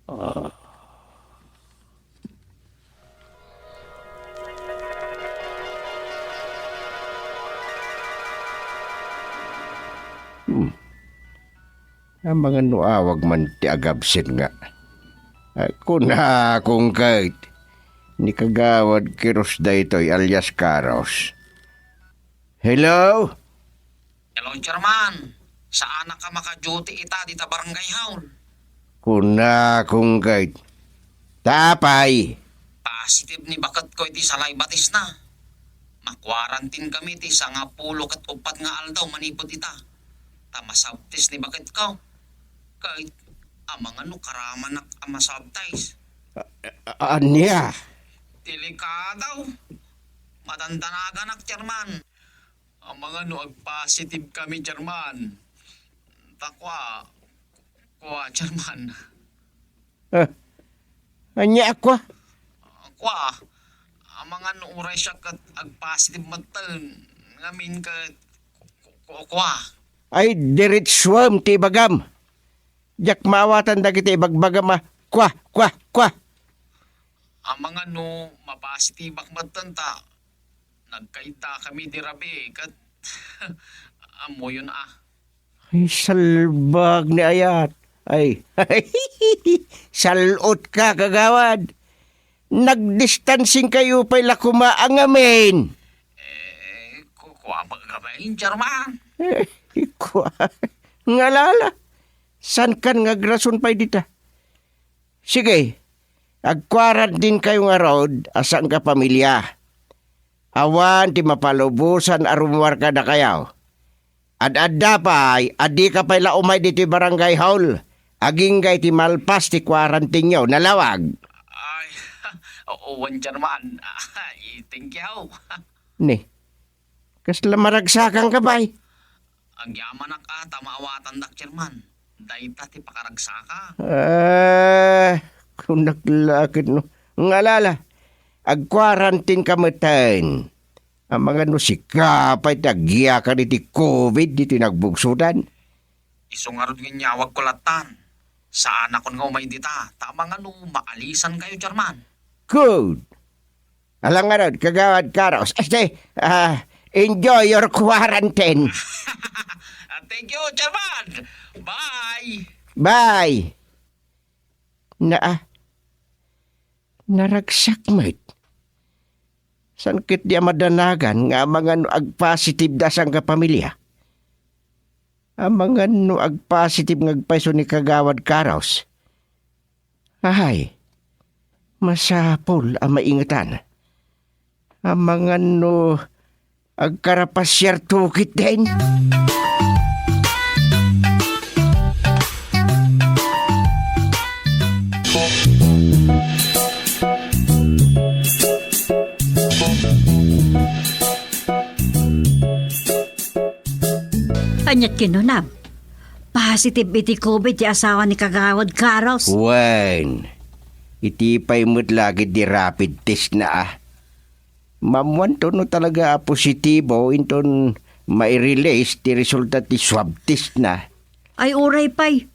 Ah. Hmm. Amangan no awag man ti agabsent nga. Ah, kunakon ket, Ni Kagawad Kiros daytoy alias Karos. Hello? Hello, Chairman. Saanak a maka-duty ita dita barangay hall. Kuna, kunggayt. Ta apay? Positive ni baketko iti saliva testna. Ma-quarantine kami ti sangapulo ket uppat nga aldaw manipud ita. Ta ma-swab test ni baketko. Ket amangan no karamanak a ma-swab test. A-, ania? Delikado. Madandanaganak, Chairman. Amangan no ag-positive kami, Chairman. Ta kua, kua, Chairman. Ah, ania a kua? Kua, amangan no uray siak ket ag-positive metten. Ngamin ket ku-, ku-, kua. Ay, diretsuem ti ibagam. Diak maawatan dagiti ibagbagam a kua, kua, kua. Amangan no mapositibak metten ta nagkaidda kami di rabii ket ammoyon a. Ay, salbag ni ayat. Ay, sal-otka, kagawad. Nagdistansing kayo pay la koma a ngamin. Eh, ku-, kua met ngamin, Chairman. Eh, kua. Ngalala. Sankan nga agrason pay dita. Sige, agkuarantinkayo ngarud a sangkapamilya. Awan ti mapalubosan a rumuar kadakayo. Ad-adda pay a dika pay la umay ditoy barangay hall. Agingga iti malpas ti kuarantinyo, nalawag. Ay, wen, Chairman. Thank you. Ni, kasla maragsakan ka pay? Agyamanak a ta maawatandak, Chairman. Dayta ti pakaragsaka. Ah, kunak la ket no. Ngalala, agkuarantin ka metten. Amangan no sika pay ti agyakar iti covid ditoy nagbugsotan. Isu ngarud nga inyawagko lattan. Saanakon nga umay dita, ta amangan no maalisankayo, Chairman. Good. Ala ngarud, Kagawad Karos. Este, ah, enjoy your quarantine. Thank you, Chairman. Bye. Bye. Naa, naragsak met. Saan ket di a madanagan nga amangan no agpositive da sangkapamilya? Amangan no agpositive nga agpayso ni Kagawad Karos? Ay, masapul a maingetan. Amangan no agkarapasiarto ketdin. Ania't kinunam? Positive iti covid ti asawa ni Kagawad Karos. Wen, iti pay met la ket di rapid test na, ah. Maammoanto no talaga a positibo inton mai-release ti resulta ti swab test na. Ay, uray pay.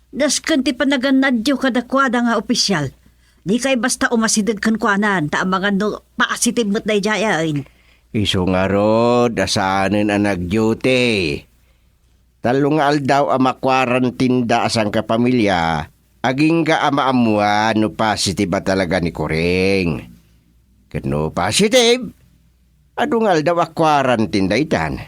Dasken ti panagannadyo kadakuada nga opisyal. Dikay basta umasideg kenkuanan, ta amangan no positive met daydiayen. Isu ngarud a saanen a nag-duty. Tallo nga aldaw a makuarantinda a sangkapamilya, agingga a maammoan no positive a talaga ni Kuring. Ket no positive, adu nga aldaw a kuarantinda itan.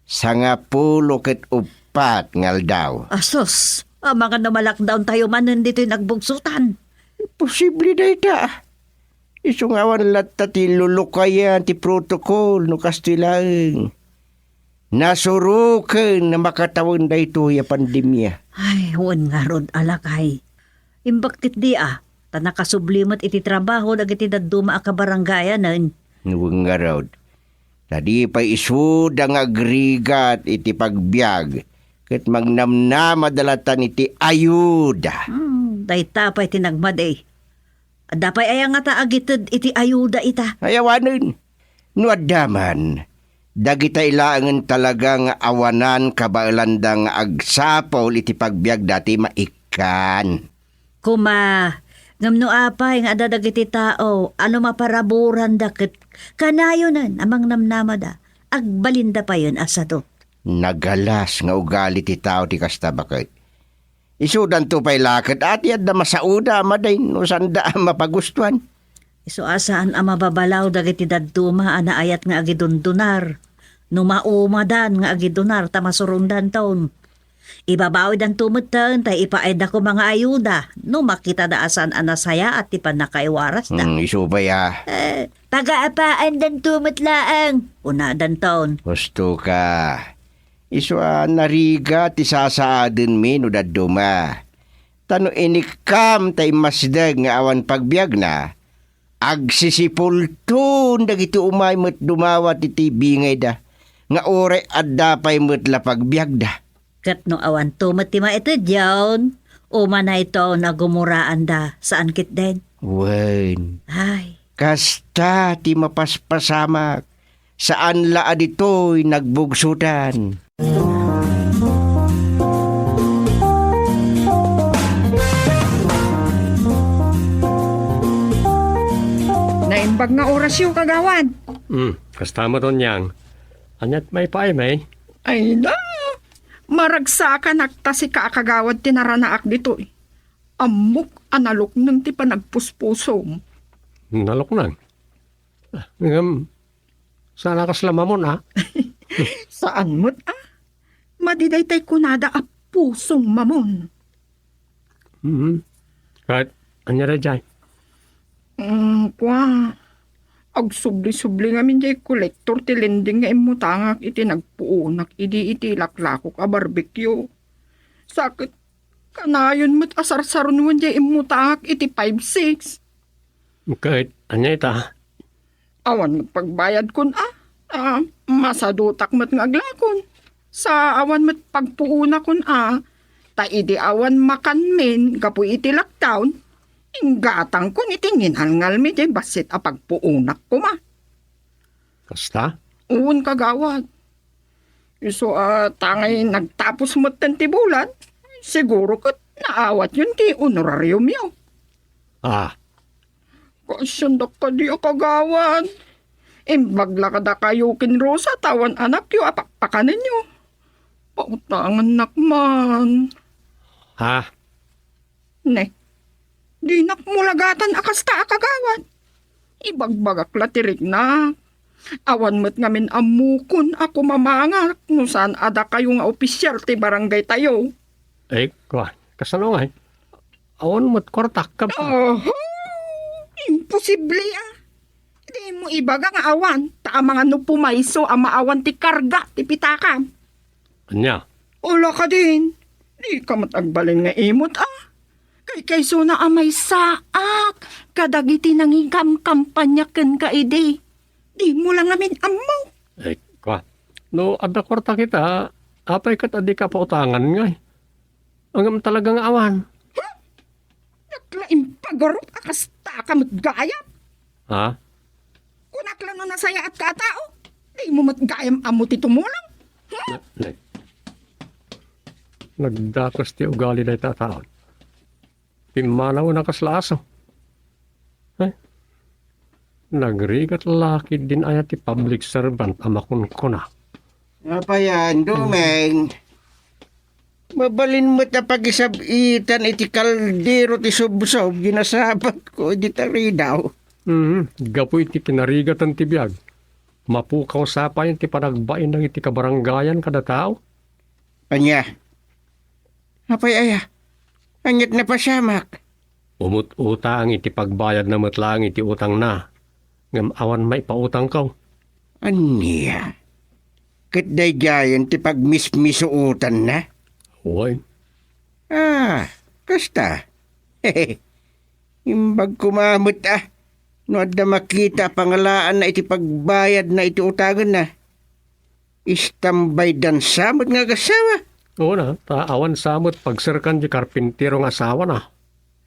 Sangapulo ket uppat nga aldaw. Asus, amangan no ma-lockdown tayo manen ditoy nagbugsotan. Posible dayta. Isu nga awan latta ti lulukayan ti protocol no kastoy laeng. Nasuroken a makatawen daytoy a pandemia. Ay, wen ngarud a lakay. Imbag ketdi a, ta nakasubli met iti trabaho dagiti dadduma a kabarangayanen. Wen ngarud. Ta di pay isuda nga agrigat iti pagbiag, ket magnamnamada latta iti ayuda. Hmm, dayta pay ti nagmadi. Adda pay aya ngata a gited iti ayuda ita? Ay, awanen. No adda man, dagitay laengen talaga nga awanan kabaelanda nga agsapul iti pagbiagda ti maikkan. Koma, ngem no apay nga adda dagiti tao a no maparaburanda ket kanayonen a mangnamnamada, agbalinda payen a sadu. Nagalas nga ugali ti tao ti kasta, baket. Isudanto pay la ket a ti adda masaoda a madi no saanda a mapagustuan. Isu a saan a mababalaw dagiti dadduma a naayat nga agidundunar. No maumadan nga agidunar ta masurondanton. Ibabawidanto metten ta ipaayda koma nga ayuda no makitada a saan a nasayaat ti pannakaiwarasda. Hmm, isu pay a. Eh, pagaapaandanto met laeng, kunadanton. Husto ka. Isu a narigat ti sasaadenmi no dadduma. Ta no inikkam ta immasdek nga awan pagbiagna, agsisipulton dagiti umay met dumawat iti bingayda, nga uray adda pay met la pagbiagda. Ket no awanto met ti maitedyon, umanayton a gumuraanda, saan ketdin? Wen. Ay. Kasta ti mapaspasamak, saan la a ditoy nagbugsotan. Naimbag nga orasyo, kagawad. Hmm, kasta met, Onyang. Aniat maipaay, may? Ay na, maragsakanak ta sika a kagawad ti naranaak ditoy. Ammok a nalukneng ti panagpuspusom. Nalukneng? Ah, ngem, saan a kasla mamon, a? Saan met, a? Madi daytay kunada a pusong mamon. Mhm. Ket, ania daydiay? Mm, kua, agsubli-subli ngamin diay kolektor ti lending nga immutangak iti nagpuonak idi iti laklakok a barbecue. Sa ket, kanayon met a sarsarunoen diay immutangak iti five six. Ket, ania ita? Awan met pagbayadkon a. Ah, masadutak met nga aglakon. Sa awan met pagpuonakon a. Ta idi awan makanmin gapu iti lockdown, inggatangkon iti nginalngalmi diay bassit a pagpuonak koma. Kasta? Wen, kagawad. Isu a tangay nagtapos metten ti bulan, siguro ket naawatyon ti honorariumyo. Ah. Kaasiandak kadi a kagawad. Imbag la kadakayo ken Rosa ta awan anakyo a pakpakanenyo. Pautangannak man. Ha? Ne, dinak mulagatan a kasta a kagawad. Ibagbagak la ti riknak. Awan met ngamin ammokon a kumamangak no saan a dakayo nga opisial ti barangaytayo. Eh, kua, kasano ngay? Awan met kuartak, kab-, Oho! Imposible, a. Dimo ibaga nga awan, ta amangan no pumayso a maawan ti karga ti pitakam. Ania? Ala kadin, dika met agbalin nga imot, a. Kaykaysona a maysaak kadagiti nangikamkampania kenka idi. Dimo la ngamin ammo. Eh, kua. No adda kuartak ita, apay ket a dika pautangan ngay? Ngem talaga nga awan. Huh? Diak la impagarup a kastaka met gayam. Ha? Kunak la no nasayaatka a tao, dimo met gayam ammo ti tumulong. Hmm? Na-, na-, nagdakes ti ugali dayta a tao. Pimmanawen a kasla aso. Eh? Nagrigat la ketdin aya ti public servant a makunkuna. Apay a, Domeng? Mabalin met a pagisab-itan iti kaldero ti subsob, ginasabatko idi taridaw. Mhm. Gapu iti kinarigatan ti biag, mapukaw sa pay ti panagbain dagiti kabarangayan kada tao. Ania? Apay aya? Aniat napasamak? Umut-utang iti pagbayadna met laeng iti utangna, ngem awan maipautangko. Ania? Ket daydiayen ti pagmismisuotanna? Wen. Ah, kasta. Imbag koma met a, no adda makita a pangalaanna iti pagbayadna iti utangenna. Istambaydan sa met nga agassawa. Oo na, ta awan sa met pagserkan di karpintero nga asawana.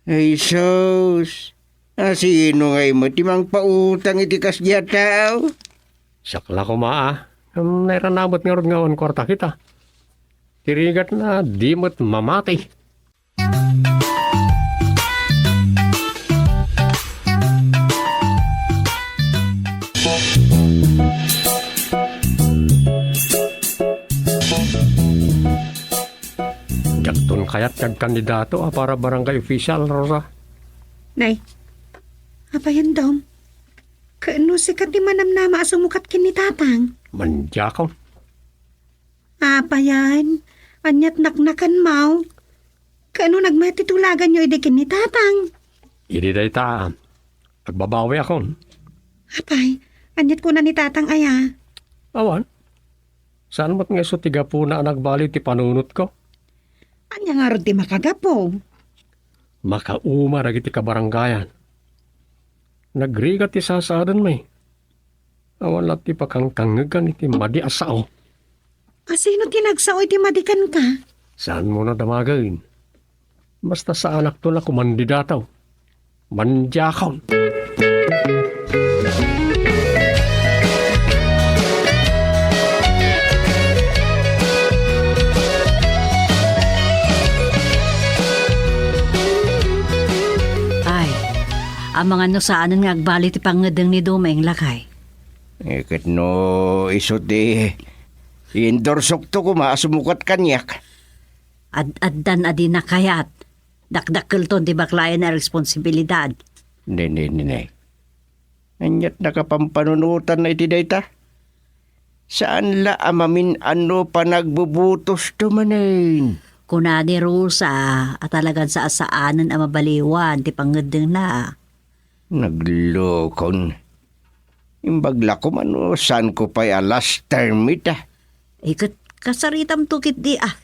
Ay sus, a sino ngay met ti mangpautang iti kasdi a tao? Siak la koma a, ngem nairanaw met ngarud nga awan kuarta kita. Ti rigatna, di met mamati. Diakton kayat nga agkandidato a para barangay official, Rosa. Nay, apay, Dom? Ket no sika ti manamnama a sumukat ken ni Tatang? Mandiakon. Apayan, ania't naknakanmo? Ket no nagmayat ti tulaganyo idi ken ni Tatang? Idi dayta, agbabawiakon. Apay, ania't kuna ni Tatang aya? Awan. Saan met nga isu ti gapuna a nagbaliw ti panunotko? Ania ngarud ti makagapu? Makauma dagiti kabarangayan. Nagrigat ti sasaadenmi. Awan la ti pakangkangegan iti madi a sao. Asino ti nagsao iti madi kenka? Saanmo a damagen? Basta saanakto a kumandidataw. Mandiakon. Ay, amangan no saanen nga agbaliw ti pangngeddeng ni Dumeng, lakay. Eh, ket no isu ti i-endorsokto koma a sumukat kaniak. Ad-addan a dina kayat. Dakdakkelton ti baklayen a responsibilidad. Nene, nene. Ania't nakapampanunotan iti dayta? Saan la a mamin-ano panagbubutosto manen. Kuna ni Rosa a talagan saanen a mabaliwan ti pangngeddengna. Naglokon. Imbag la koma no saanko pay a last term ita. Ay, ket kasaritamto ketdi, ah.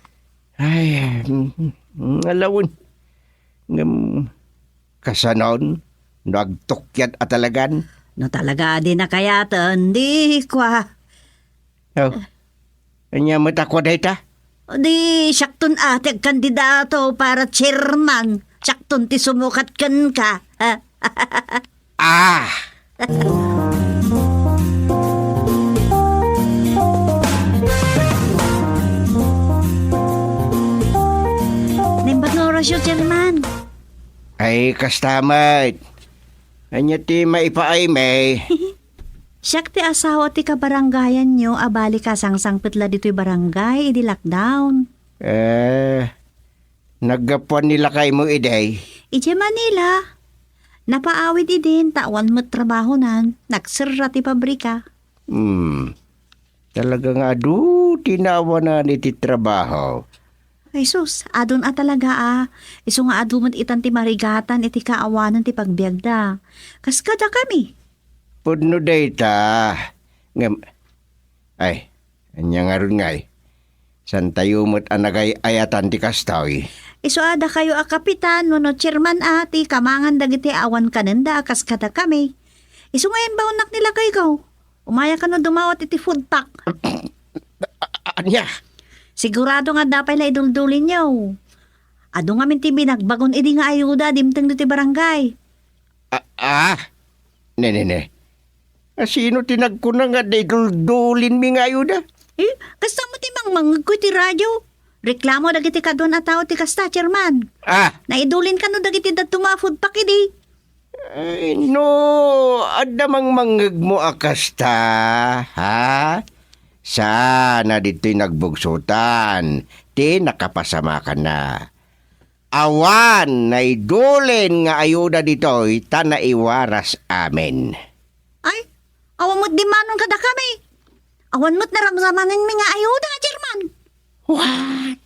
Ay, mm, mm, alawen. Ngem, kasanon, no agtukyat a talagan? No talaga a dina kayaten, di kua. Oh, ania met a kua dayta? Di, siakton a ti agkandidato para chairman. Siakton ti sumukat kenka. Ah! Naimbag nga orasyo, chairman. Ay, kasta met. Ania ti maipaaymi? Siak ti asawa ti kabarangayanyo a bali kasangsangpet la ditoy barangay idi lockdown. Eh, naggapuan ni lakaymo idi? Idiay Manila. Napaawid idin ta awan met trabahonan. Nagserra ti pabrika. Hmm. Talaga nga adu ti naawanan iti trabaho. Ay sus, adun a talaga a. Isu nga adu met itan ti marigatan iti kaawanan ti pagbiagda. Kas kadakami. Pudno dayta. Ngem, ay, ania ngarud ngay? Saantayo met a nagay-ayatan ti kastoy. Isu a dakayo a kapitan wenno chairman a ti kamangan dagiti awan kanenda a kas kadakami. Isu nga imbaonnak ni lakayko. Umaya kano dumawat iti food pack. A-, a-, ania? Sigurado nga adda pay la iduldulinyo. Adu ngamin ti binagbagon idi nga ayuda dimteng ditoy barangay. A-, ah? Ne, ne, ne. A, sino ti nagkuna nga adda iduldulinmi nga ayuda? Eh, kasta mo ti mangmangngegko iti radio. Reklamo dagiti kaduan a tao ti kasta, chairman. Ah. Naidulin kano dagiti dadduma a food pack idi. Ay, no, adda mangmangngegmo a kasta, ha? Saan a ditoy nagbugsotan ti nakapasamakanna. Awan naidulin nga ayuda ditoy ta naiwaras amin. Ay, awan met dimmanon kadakami. Awan met naramramanenmi nga ayuda, chairman. What?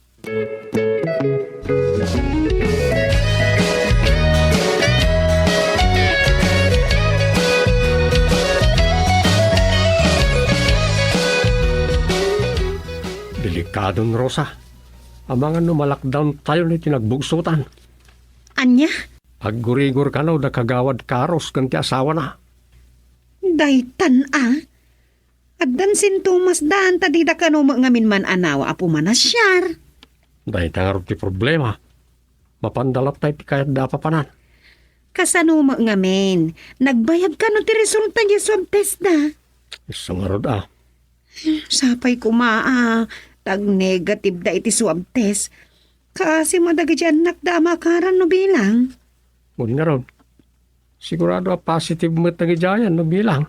Delikadon, Rosa. Amangan no ma-lockdown tayo iti nagbugsotan. Ania? Aggurigor kano da Kagawad Karos ken ti asawana. Daytan a. Addan sintomas dan ta dida kano met ngamin man-anawa a pumanasiar. Dayta ngarud ti problema. Mapanda latta iti kayatda a papanan. Kasano met ngamin? Nagbayag kano ti resulta diay swab test da? Isu ngarud a. Sapay koma a, ta agnegative da iti swab test. Kaasi met dagiti annakda a maakaran no bilang. Wen ngarud, sigurado a positive met dagidiayan no bilang.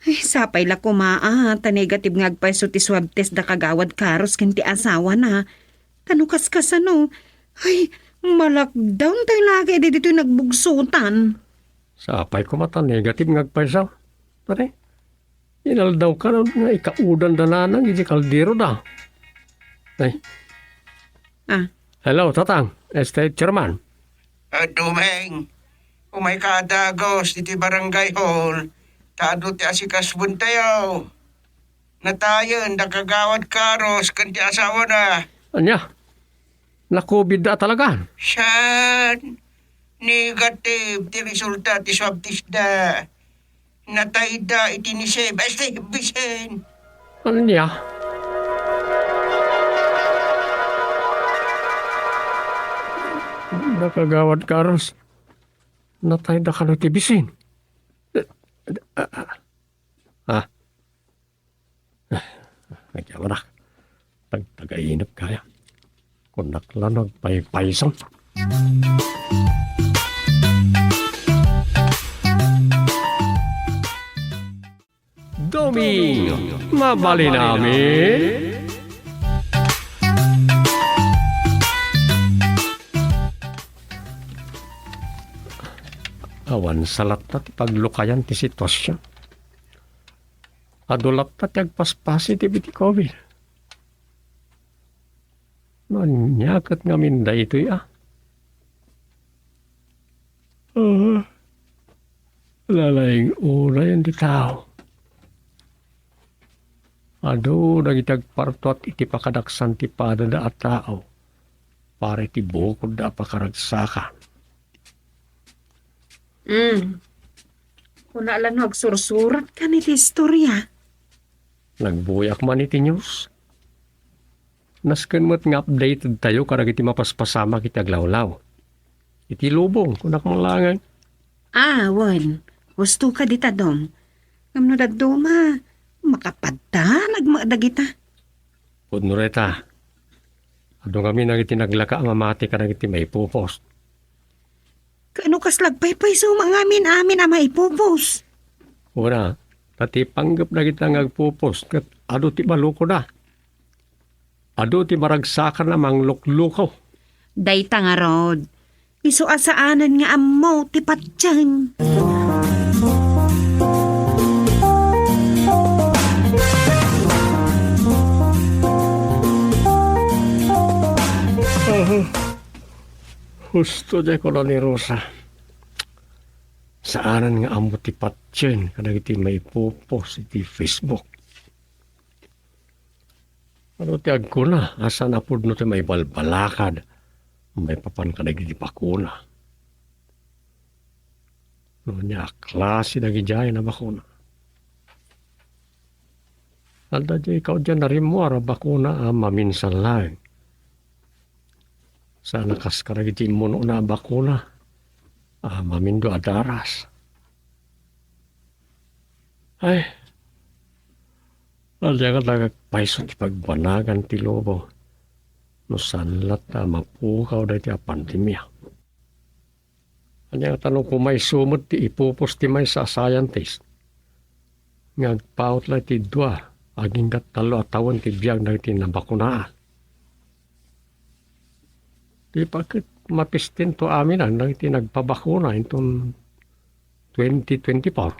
Ay, sapay la koma a, ta negative nga agpayso ti swab test da Kagawad Karos ken ti asawana. Ta no kaskasano, ay, ma-lockdown tayo lagi idi ditoy nagbugsotan. Sapay koma ta negative nga agpayso. Pare, inaldaw ka nga ikaudan da nanang iti kaldero da. Ay. Ah. Hello, Tatang. Este, Chairman. Ah, Dumeng, umay ka a dagus iti barangay hall, ta adu ti asikasbentayo. Natayen da Kagawad Carlos ken ti asawana. Ania? Na-covid da talaga? Saan? Negative ti resulta ti swab test da. Natayda iti ni Seb, este, Bisen. Ania? Da Kagawad Carlos, natayda kano ti Bisen? Ah, ah. Ay, awanak. Tag-, tagainep kaya. Kunak la no agpaypayso. Doming, mabalin amin. Awan sa latta ti paglukayan ti sitwasyon. Adu latta ti agpaspas iti COVID. No ania ket ngamin daytoy a? Ah, lalaing-unayen ti tao. Adu dagiti agpartuat iti pakadaksan ti padada a tao para iti bukodda a pakaragsakan. Mm. Kuna la no agsursurat kan iti istorya. Nagbuyak man iti news. Nasken met nga updated tayo kadagiti mapaspasamak iti aglawlaw. Iti lubong, kunak man laeng. Ah, wen. Husto ka dita, Dom. Ngem no dadduma, makapadta, nagma dagita. Pudno dayta. Adu ngamin dagiti naglaka a mamati kadagiti maipupos. Ket no kasla agpaypayso nga amin-amin a maipupos? Wen, ta ti panggep dagita nga agpupos ket adu ti balukoda. Adu ti maragsakan a mangluklukaw. Dayta ngarud, isu a saanen nga ammo ti patien. Husto diay kuna ni Rosa. Saanen nga ammo ti patien kadagiti maipupos iti Facebook. Adu ti agkuna a saan a pudno ti maibalbalakad maipapan kadagiti bakuna. No ania a klase dagidiay a bakuna? Adda diay kaudian a rimmuar a bakuna a maminsan laeng. Saan a kas kadagiti immunona a bakuna a mamindua a daras. Ay, ania nga nagpayso ti pagbanagan ti lubong no saan latta a mapukaw daytoy a pandemia? Ania ngata no pumayso met ti ipupos ti maysa a scientist nga agpaut la iti dua agingga tallo a tawen ti biag dagiti nabakunaan? Di pay ket mapistinto amin dagiti nagpabakuna inton twenty twenty-four.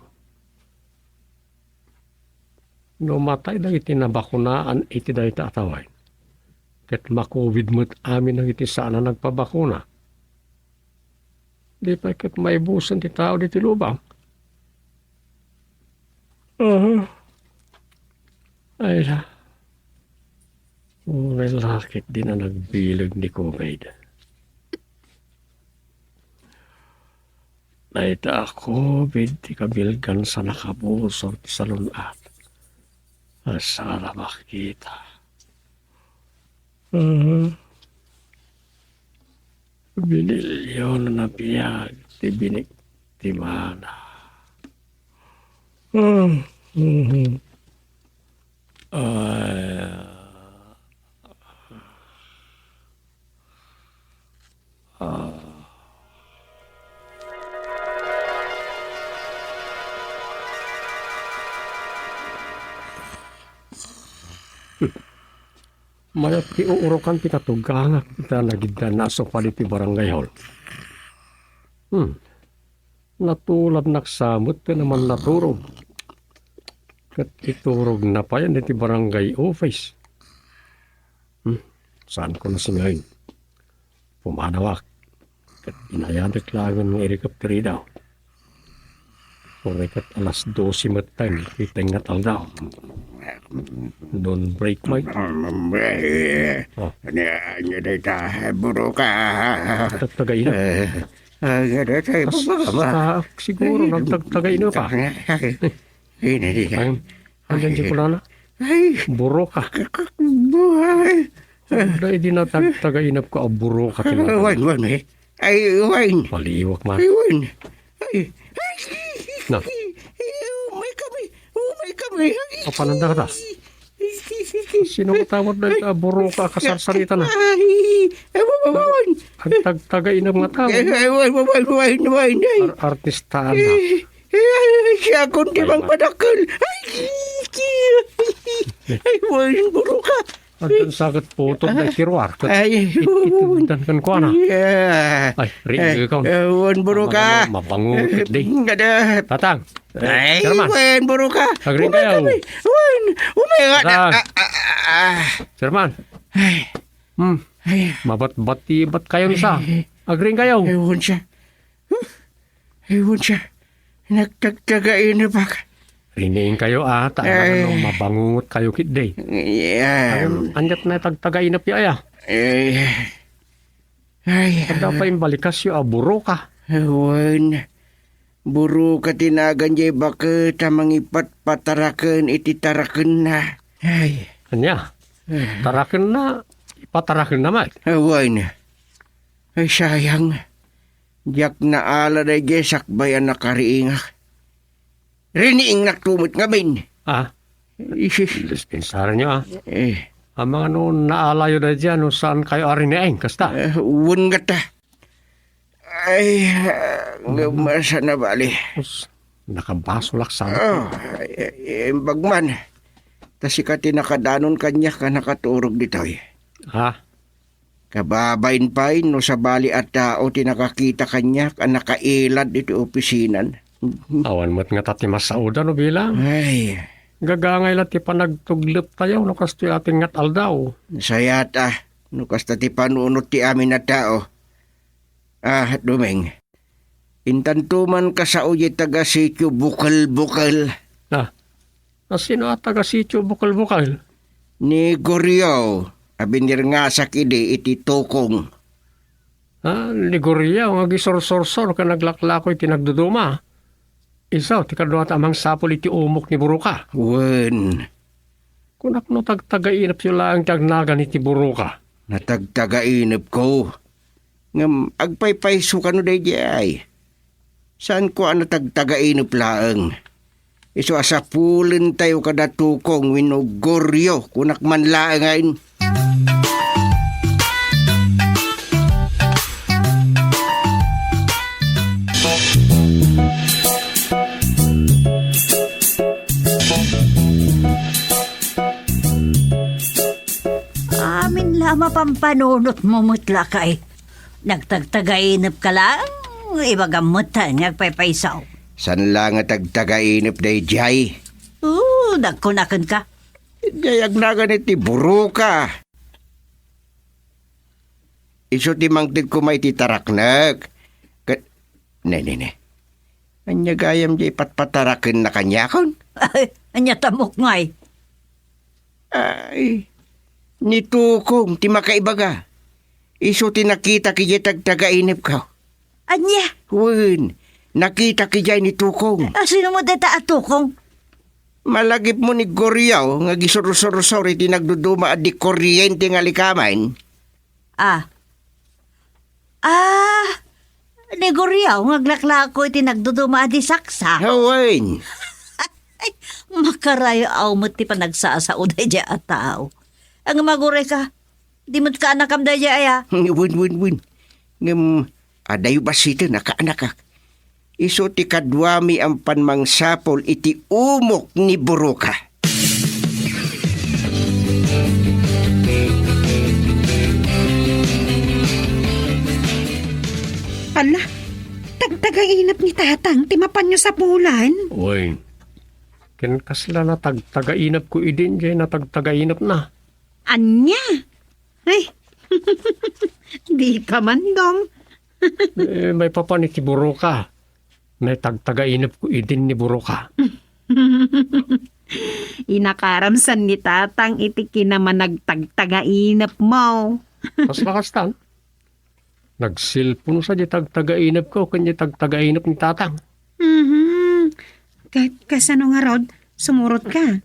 No matay dagiti nabakunaan iti dayta a tawen, ket ma-covid met amin dagiti saan a nagpabakuna. Di pay ket maibusen ti tao ditoy lubong. Aha. Ay, la. Uray la ket di na nagbileg ni COVID. Dayta a COVID ti kabilgan sa nakabusor ti salun-at. Asa la makita? Aha. Binilyon a biag ti biniktimana. Ah, mhm. Ah. Ah. Mayat ti uurokan ti katugangak ita nagiddan a sofa ditoy barangay hall. Hmm. Natulad naksamet ken a mannaturog. Ket iturogna pay iti barangay office. Hmm, saanko na singayon. Pumanawak. Ket inayadek laengen nga irikep ti ridaw. Uray ket alas dose met tayo, iti tengnga aldaw. Don't break my... Oh. Ania, ania dayta, buroka? Tagtagainep. Eh, ania dayta, buroka? Siguro, nagtagtagainep pa. Ini, ini. Ang, ang ganyan ko na. Ay. Buroka. Buhay. Dahil di na tag-, tagainap ko, ah, buroka. Ay, wine, wine, eh. Ay, wine. Maliwak man. Ay, wine. Ay, ay, na. Ay, umay kami. Umay kami. Ay. Papananda ka ta? Sino matawag na ito, ah, buroka, kasarsarita na? Ay, ay, wine, wine, wine. Ang tag-, tagainap nga tao. Ay, ay, wine, wine, wine, wine, ay. Ar-, artista na. Ay, ay, siya kundi mang padakkel. Ay, ay, wine, buroka. Addan saket putod na iti ruar. Ket ay, itdan ken kuana. Yeah. Ay, rin ikaw. Wen, buroka. Mabango, di. Ngada. Tatang. Ay, Sherman. Wen, buroka. Agring kayo. Wen, umay nga. Tatang. Ah, ah, ah, ah. Sherman. Ay. Hmm. Ay. Mabatbati, bat kayo sa. Ay. Agring kayo. Ewan siya. Huh. Ewan siya. Nagtagtagainep ak. Riniing kayo, ah, ta ay. Ano, mabangungot kayo, kiddi. Ay, um, anyat na tagtagainep ya, aya? Eh, ay, adda pa imbalikas yo, ah, buroka. Wen, buroka ti nagan jay baket a mangipatpataraken iti tarakenna. Ay. Ania? Eh. Tarakenna, ipatarakenna met? Wen. Ay, sayang. Diak naala daydiay sakbay a nakariingak. Riniingnak to met ngamin. Ah? Isis. Dispensaryo, ah. Eh. Amangan no naalayo daydiay no saan kayo a riniing, kasta? Eh, wen ngata. Ay, ah, ngem saan a bali. Us, nakabasolak sa. Oh, ay, ay, imbag man. Ta sika ti nakadanon kaniak a nakaturog ditoy. Ah? Kababain pay no sabali a tao ti nakakita kaniak a nakailad iti opisinan. Awan met ngata ti masaoda no bilang. Ay. Gagangay la ti panagtuglep tayo no kastoy a ti ngat aldaw. Sayat a, no kasta ti panunot ti amin a tao. Ah, Dumeng. Intanto man kasao diay taga-sitio Bukel-bukel. Ah, a sino a taga-sitio Bukel-bukel? Ni Goryo, a binirngasak idi iti tukong. Ah, ni Goryo nga agisursor-sor ken naglaklako iti nagduduma. Isu ti kaduata a mangsapul iti umok ni Buroka. Wen. Kunak no tagtagainepyo laeng ti agnagan iti Buroka. Natagtagainepko. Ngem agpaypayso kano daydiay. Saanko a natagtagainep laeng. Isu a sapulentayo kada tukong wenno Goryo, kunak man laengen. Amin la a mapampanunotmo met lakay. Nagtagtagainep ka lang, ibagam met nga agpaypayso. Saan la nga tagtagainep daydiay? Oo, nagkunaken ka. Diay agnagan iti Buroka. Isu ti mangted koma iti taraknek. Ket, ne, ne, ne. Ania gayam diay patpatarakenna kaniakon? Ay, ania tamok ngay? Ay, ni Tukong ti makaibaga. Isu ti nakitak idiay tagtagainepko. Ania? Wen, nakitak idiay ni Tukong. A, sino met dayta a Tukong? Malagipmo ni Goryo nga agisursor-sor iti nagduduma a di kuryente nga likamen. Ah. Ah, ni Goryo nga aglaklako iti nagduduma a di saksak. Wen. Ay, makarayo-aw met ti panagsasao daydiay a tao. Ngem aguray ka, di met kaanakam daydiay aya? Wen, wen, wen. Ngem, adayo bassiten a kaanakak. Isu ti kaduami a mapan mangsapul iti umok ni Buroka. Ala, tagtagainep ni Tatang ti mapanyo sapulan? Wen. Ken kasla natagtagainepko idin jay natagtagainepna. Ania? Ay, dika man, Dom. Eh, maipapan iti buroka. Natagtagainepko idin ni buroka. Inakaramsan ni Tatang iti kinamanagtagtagainepmo. Kasla kastan? Nagselpon sa di tagtagainepko ken di tagtagainep ni Tatang. Mhm. Ka-, kasano ngarud? Sumurotka?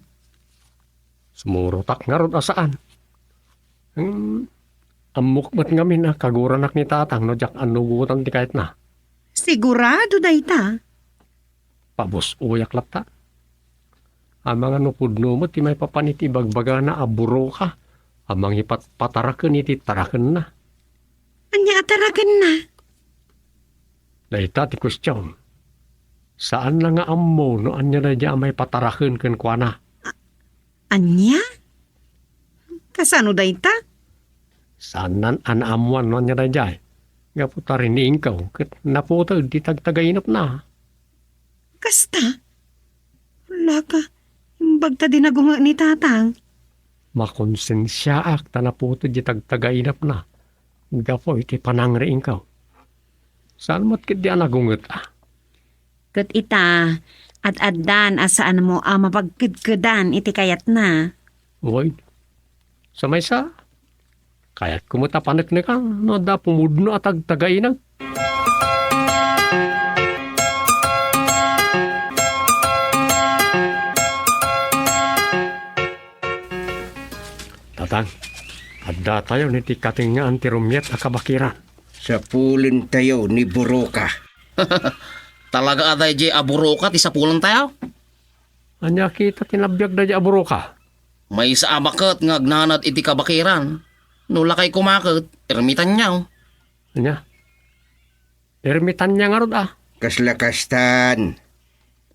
Sumurotak ngarud a saan. Hmm, ammok met ngamin a kaguranak ni Tatang no diak annugotan ti kayatna. Sigurado dayta? Pabus-oyak latta. Amangan no pudno met ti maipapan iti ibagbagana a buroka a mangipatpataraken iti tarakenna. Ania a tarakenna? Dayta ti kuestion. Saanna nga ammo no ania daydiay a maipataraken kenkuana. Ania? Kasano dayta? Saannan a naammoan no ania daydiay. Gapu ta riniingko ket naputed ti tagtagainepna. Kasta? Laka, imbag ta di nagunget ni Tatang. Makonsensiaak ta naputed ti tagtagainepna gapu iti panangriingko. Saan met ketdi a nagunget a? Ket ita, ad-addan a saanmo a mapagkedkedan iti kayatna. Wen, sa maysa, kayatko met a paneknekan no adda pumudno a tagtagainep. Tatang, addatayon iti katengngaan ti rumiat a kabakiran. Sapulentayo ni buroka. Talaga a daydiay a buroka ti sapulentayo? Ania kita ti nabiag daydiay a buroka? Maysa a baket nga agnanad iti kabakiran. No lakay koma ket, ermitanyo. Ania? Ermitanyo ngarud a? Kasla kastan.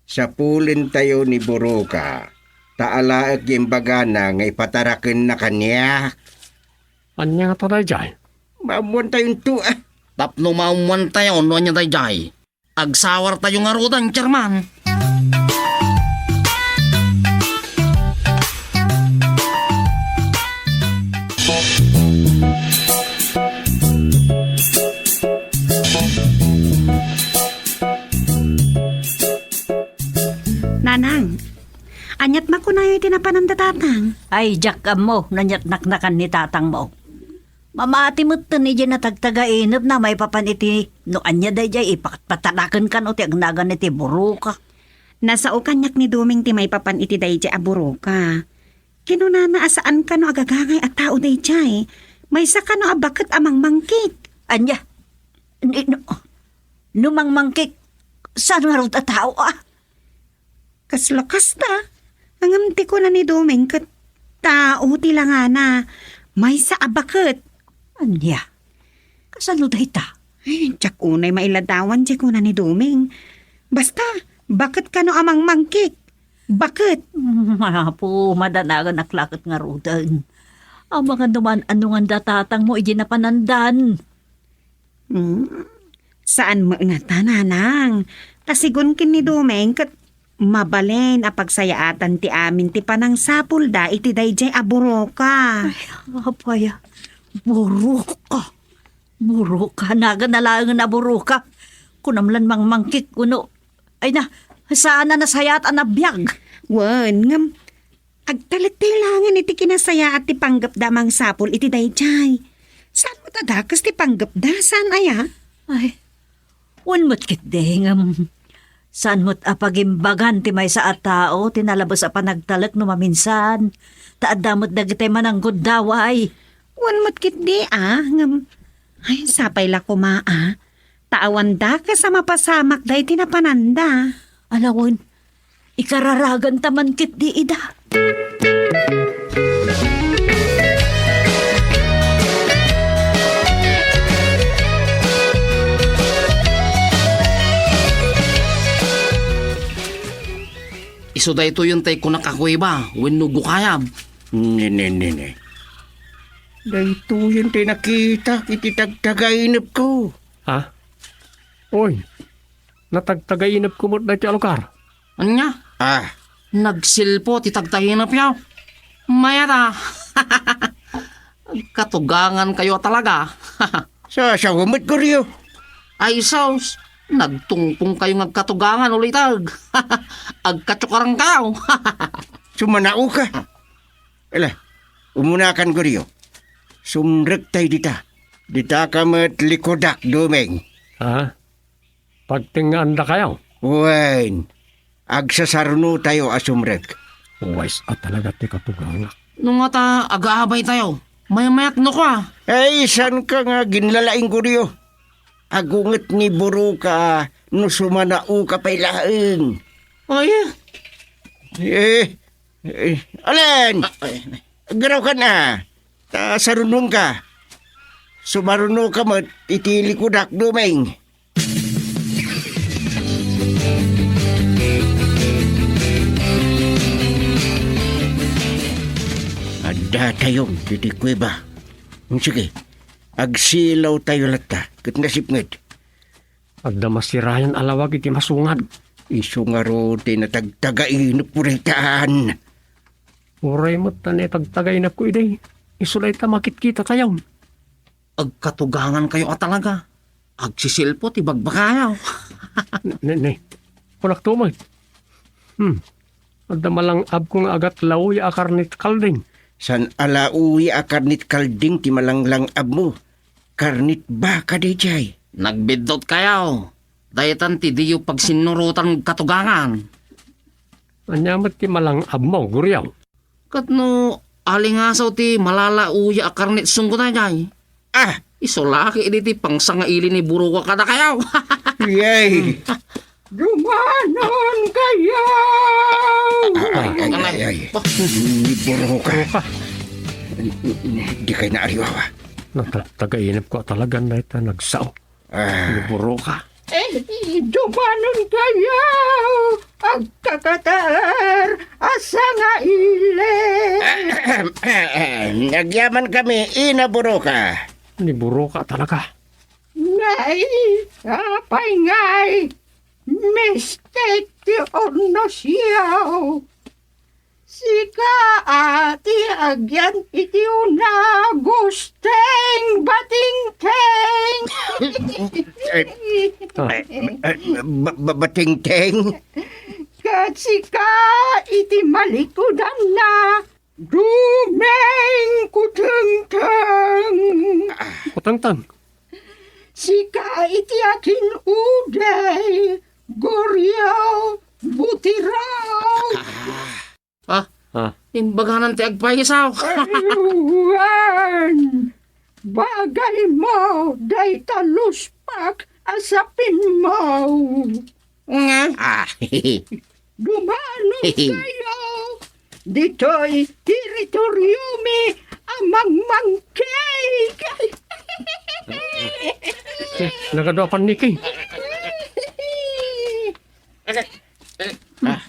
Sapulentayo ni buroka. Ta alaek nga imbagana nga ipatarakenna kaniak. Ania ngata daydiay? Maammoantayo ito, ah. Tapno maammoantayo no ania daydiay, agsawartayo ngaruden, Chairman. Nanang, aniat makunayo iti napananda Tatang? Ay, diak ammo no aniat naknakan ni tatangmo. Mamati metten idiay natagtagainepna maipapan iti no ania daydiay ipatpataraken kano ti agnagan iti buroka. Nasao kaniak ni Doming ti maipapan iti daydiay a buroka. Kinunana a saan kano agagangay a tao daydiay. Maysa kano a baket a mangmangkik. Ania? Ni-, no, no mangmangkik, saan ngarud a tao, ah? Kasla kasta, ngem ti kuna ni Doming ket tao ti langana, maysa a baket. Ania? Kasano dayta? Ay, diak unay mailadawan ti kuna ni Doming. Basta, baket kano a mangmangkik. Baket. Mm, apo, madanaganak la ket ngaruden. Amangan no maan-anongan da tatangmo idi napanandan. Hmm, saan met ngata, nanang. Ta sigun ken ni Doming ket mabalin a pagsayaatan ti amin ti panangsapulda iti daydiay a buroka. Ay, apay a, buroka. Buroka, nagan na laengen a buroka. Kunam lan mangmangkik, kuno. Ay na, saan a nasayaat a nabiag. Wen, ngem, agtalektayo laengen iti kinasayaat ti panggepda a mangsapul iti daydiay. Saan met a dakes ti panggepda, saan aya? Ay, wen met ketdi, ngem saan met a pagimbagan ti maysa a tao ti nalabes a panagtalek no maminsan, ta adda met dagiti manangguddaway. Wen met ketdi, a, ngem, ay, sapay la koma, a, ta awan dakes a mapasamakda iti napananda. Ala wen, ikararaganta man ketdi ida. Isu daytoyen tay kunak a kuiba wenno gukayab. Ne, ne, ne, ne. Daytoyen tay nakitak iti tagtagainepko. Ha? Oy, natagtagainepko met daytoy a lugar. Ania? Ah, Nagsilpo ti tagtainepyo. Mayat a. Katugangankayo talaga. Sasawa met, Goryo. Ay sus, nagtungpongkayo nga agkatugangan, ulitag. Agkatsukarangkayo. Sumanaoka. Ala, umunakan, Goryo. Sumrektayo dita. Ditaka met likudak, Dumeng. Ha? Pagtengngaandakayo? Wen, agsasarunotayo a sumrek. Wais a talaga ti katugangak. No ngata, agaabaytayo. Maymayatnok a. Ay, saanka nga ginlalaing, Goryo? Agunget ni Buroka no sumanaoka pay laeng. Ay. Eh, eh, alen? Ah, ay, ay. Aggarawkan a. Ta sarunonka. Sumarunoka met iti likudak, Dumeng. Addatayo ditoy kuweba. Sige, agsilawtayo latta ket nasipnget. Adda masirayan a lawag iti masungad. Isu ngarud ti natagtagainepko daytan. Uray met ta natagtagainepko idi, isu dayta makitkitatayo. Agkatugangankayo a talaga. Agsisilpo ti bagbagayo. Ne, ne. Kunakto met. Hmm. Adda malang-abko nga agatlaoya a karnit kalding. Saan a laoya a karnit kalding ti malanglang-abmo? Karnit baka daydiay. Nagbiddutkayo. Daytan ti diyo pagsinnurotan katugangan. Ania met ti malang-abmo, Goryo? Ket no alingasaw ti malalaoya a karnit sunggo daydiay. Ah! Isu la ket idi ti pangsangaili ni Buroka kadakayo. Yay! Dumanonkayo! Ah, ay, ay, ay, ay. Bah. Ni Buroka. Buroka. Dikay naariwawa. Natagtagainepko a talagan dayta nagsao. Ah. Ni Buroka. Eh, dumanonkayo, agkakatar a sangaili. Agyamankamin, Ina Buroka. Ni Buroka talaga. Nay, apay ngay, mistek ti urnosyo. Sika a ti agyan iti una, Gusteng Batingteng. Eh, eh, eh, ba-, ba-, Batingteng? Ket sika iti malikudanna, Dumeng Kutengteng. Kutengteng. Sika iti akin-uday, Goryo Butiraw. Ah, ah. Imbaganan ti agpaisaw. Ay, wen. Bagaymo dayta luspak a sapinmo. Nga? Ah. Dumanonkayo ditoy teritoriomi a mangmangkeg. Eh, nagaduapan ni King. Ah.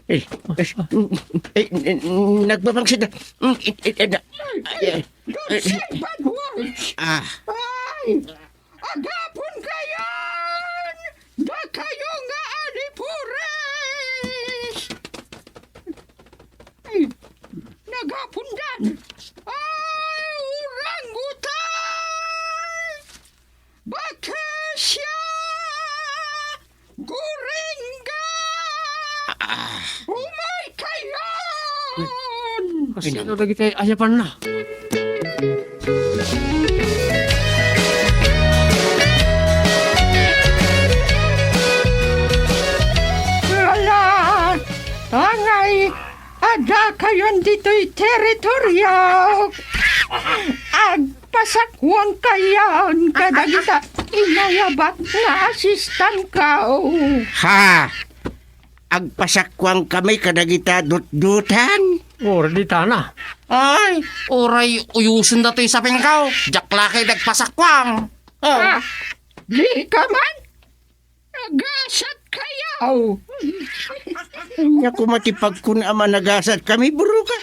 Eh, eh, eh, eh, nagpapangsit na. Mm, eh, eh, eh, na-, eh, eh, Don't say bad words. Ah. Ay, agapon kayon! Dakayo nga alipores! Ay, nagapon dan. Ay, orangutan! Bakasya! Guringga! Ah. Umaykayon! Kasino dagiti ayabanna? Ala, angay, adda kayon ditoy teritorio. Ag- Pasakuan kayan kadagita inayabak nga asistan kao. Ha? Agpasakuan kami kadagita dutdutan? Uri ditana. Ay, uray uyusen datoy sapengkaw. Diak la kay dagpasakuan. Oh. Ah, di ka man? Nagasat kayaw! Ania koma ti pagkuna a managasat kami, Buroka?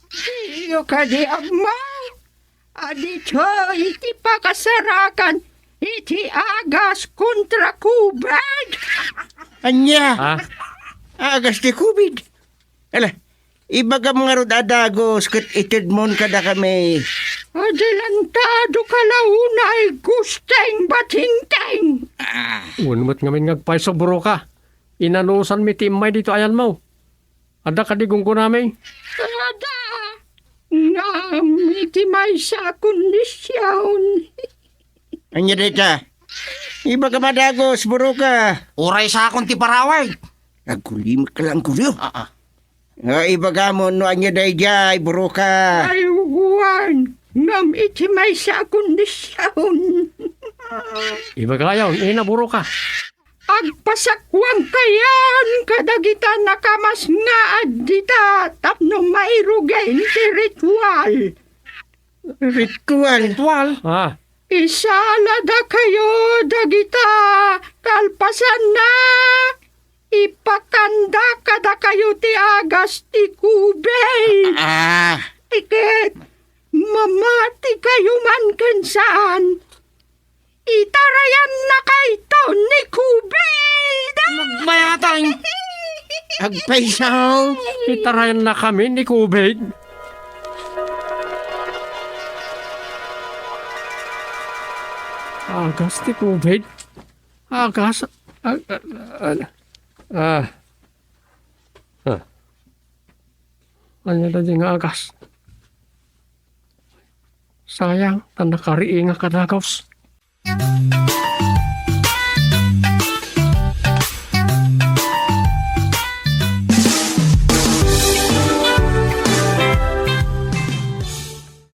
Diyo kadi ammo? Aditoy ti pakasarakan iti agas kontra COVID. Ania? Ha? Agas ti COVID? Ala, ibagam ngarud a dagus ket itedmon kadakami. Adelantado ka la unay, Gusteng Batingteng. Wen met ngamin nga agpayso, buruka. Inanusanmi ti immay ditoy ayanmo. Adda kadi gunggonami? Adda. Ngem iti maysa a kondision. Ania dayta? Ibagam a dagus, buruka. Uray sakon ti paraway. Agkulimek ka lang, Julio. Ah, ah. Nga ibagam no ania daydiay, buruka. Ay, wen, ngem iti maysa a kondision. Ibagayon, ina, buruka. Agpasakuankayon kadagita nakamas nga addita tapno mairugen ti ritual. Ritual? Ritual? Ah. Isaladakayo dagita kalpasanna, ipakanda kadakayo ti agas ti kubey. Ah. Ket mamatikayo man ken saan, itarayannakayto ni kubey. Nagmayatang. Agpayso. Itarayannakami ni kubey. Agas ti kubey. Agas. Ah, ah, ah, ah. Ah. Ania daydiay nga agas? Sayang, ta nakariingak a dagus.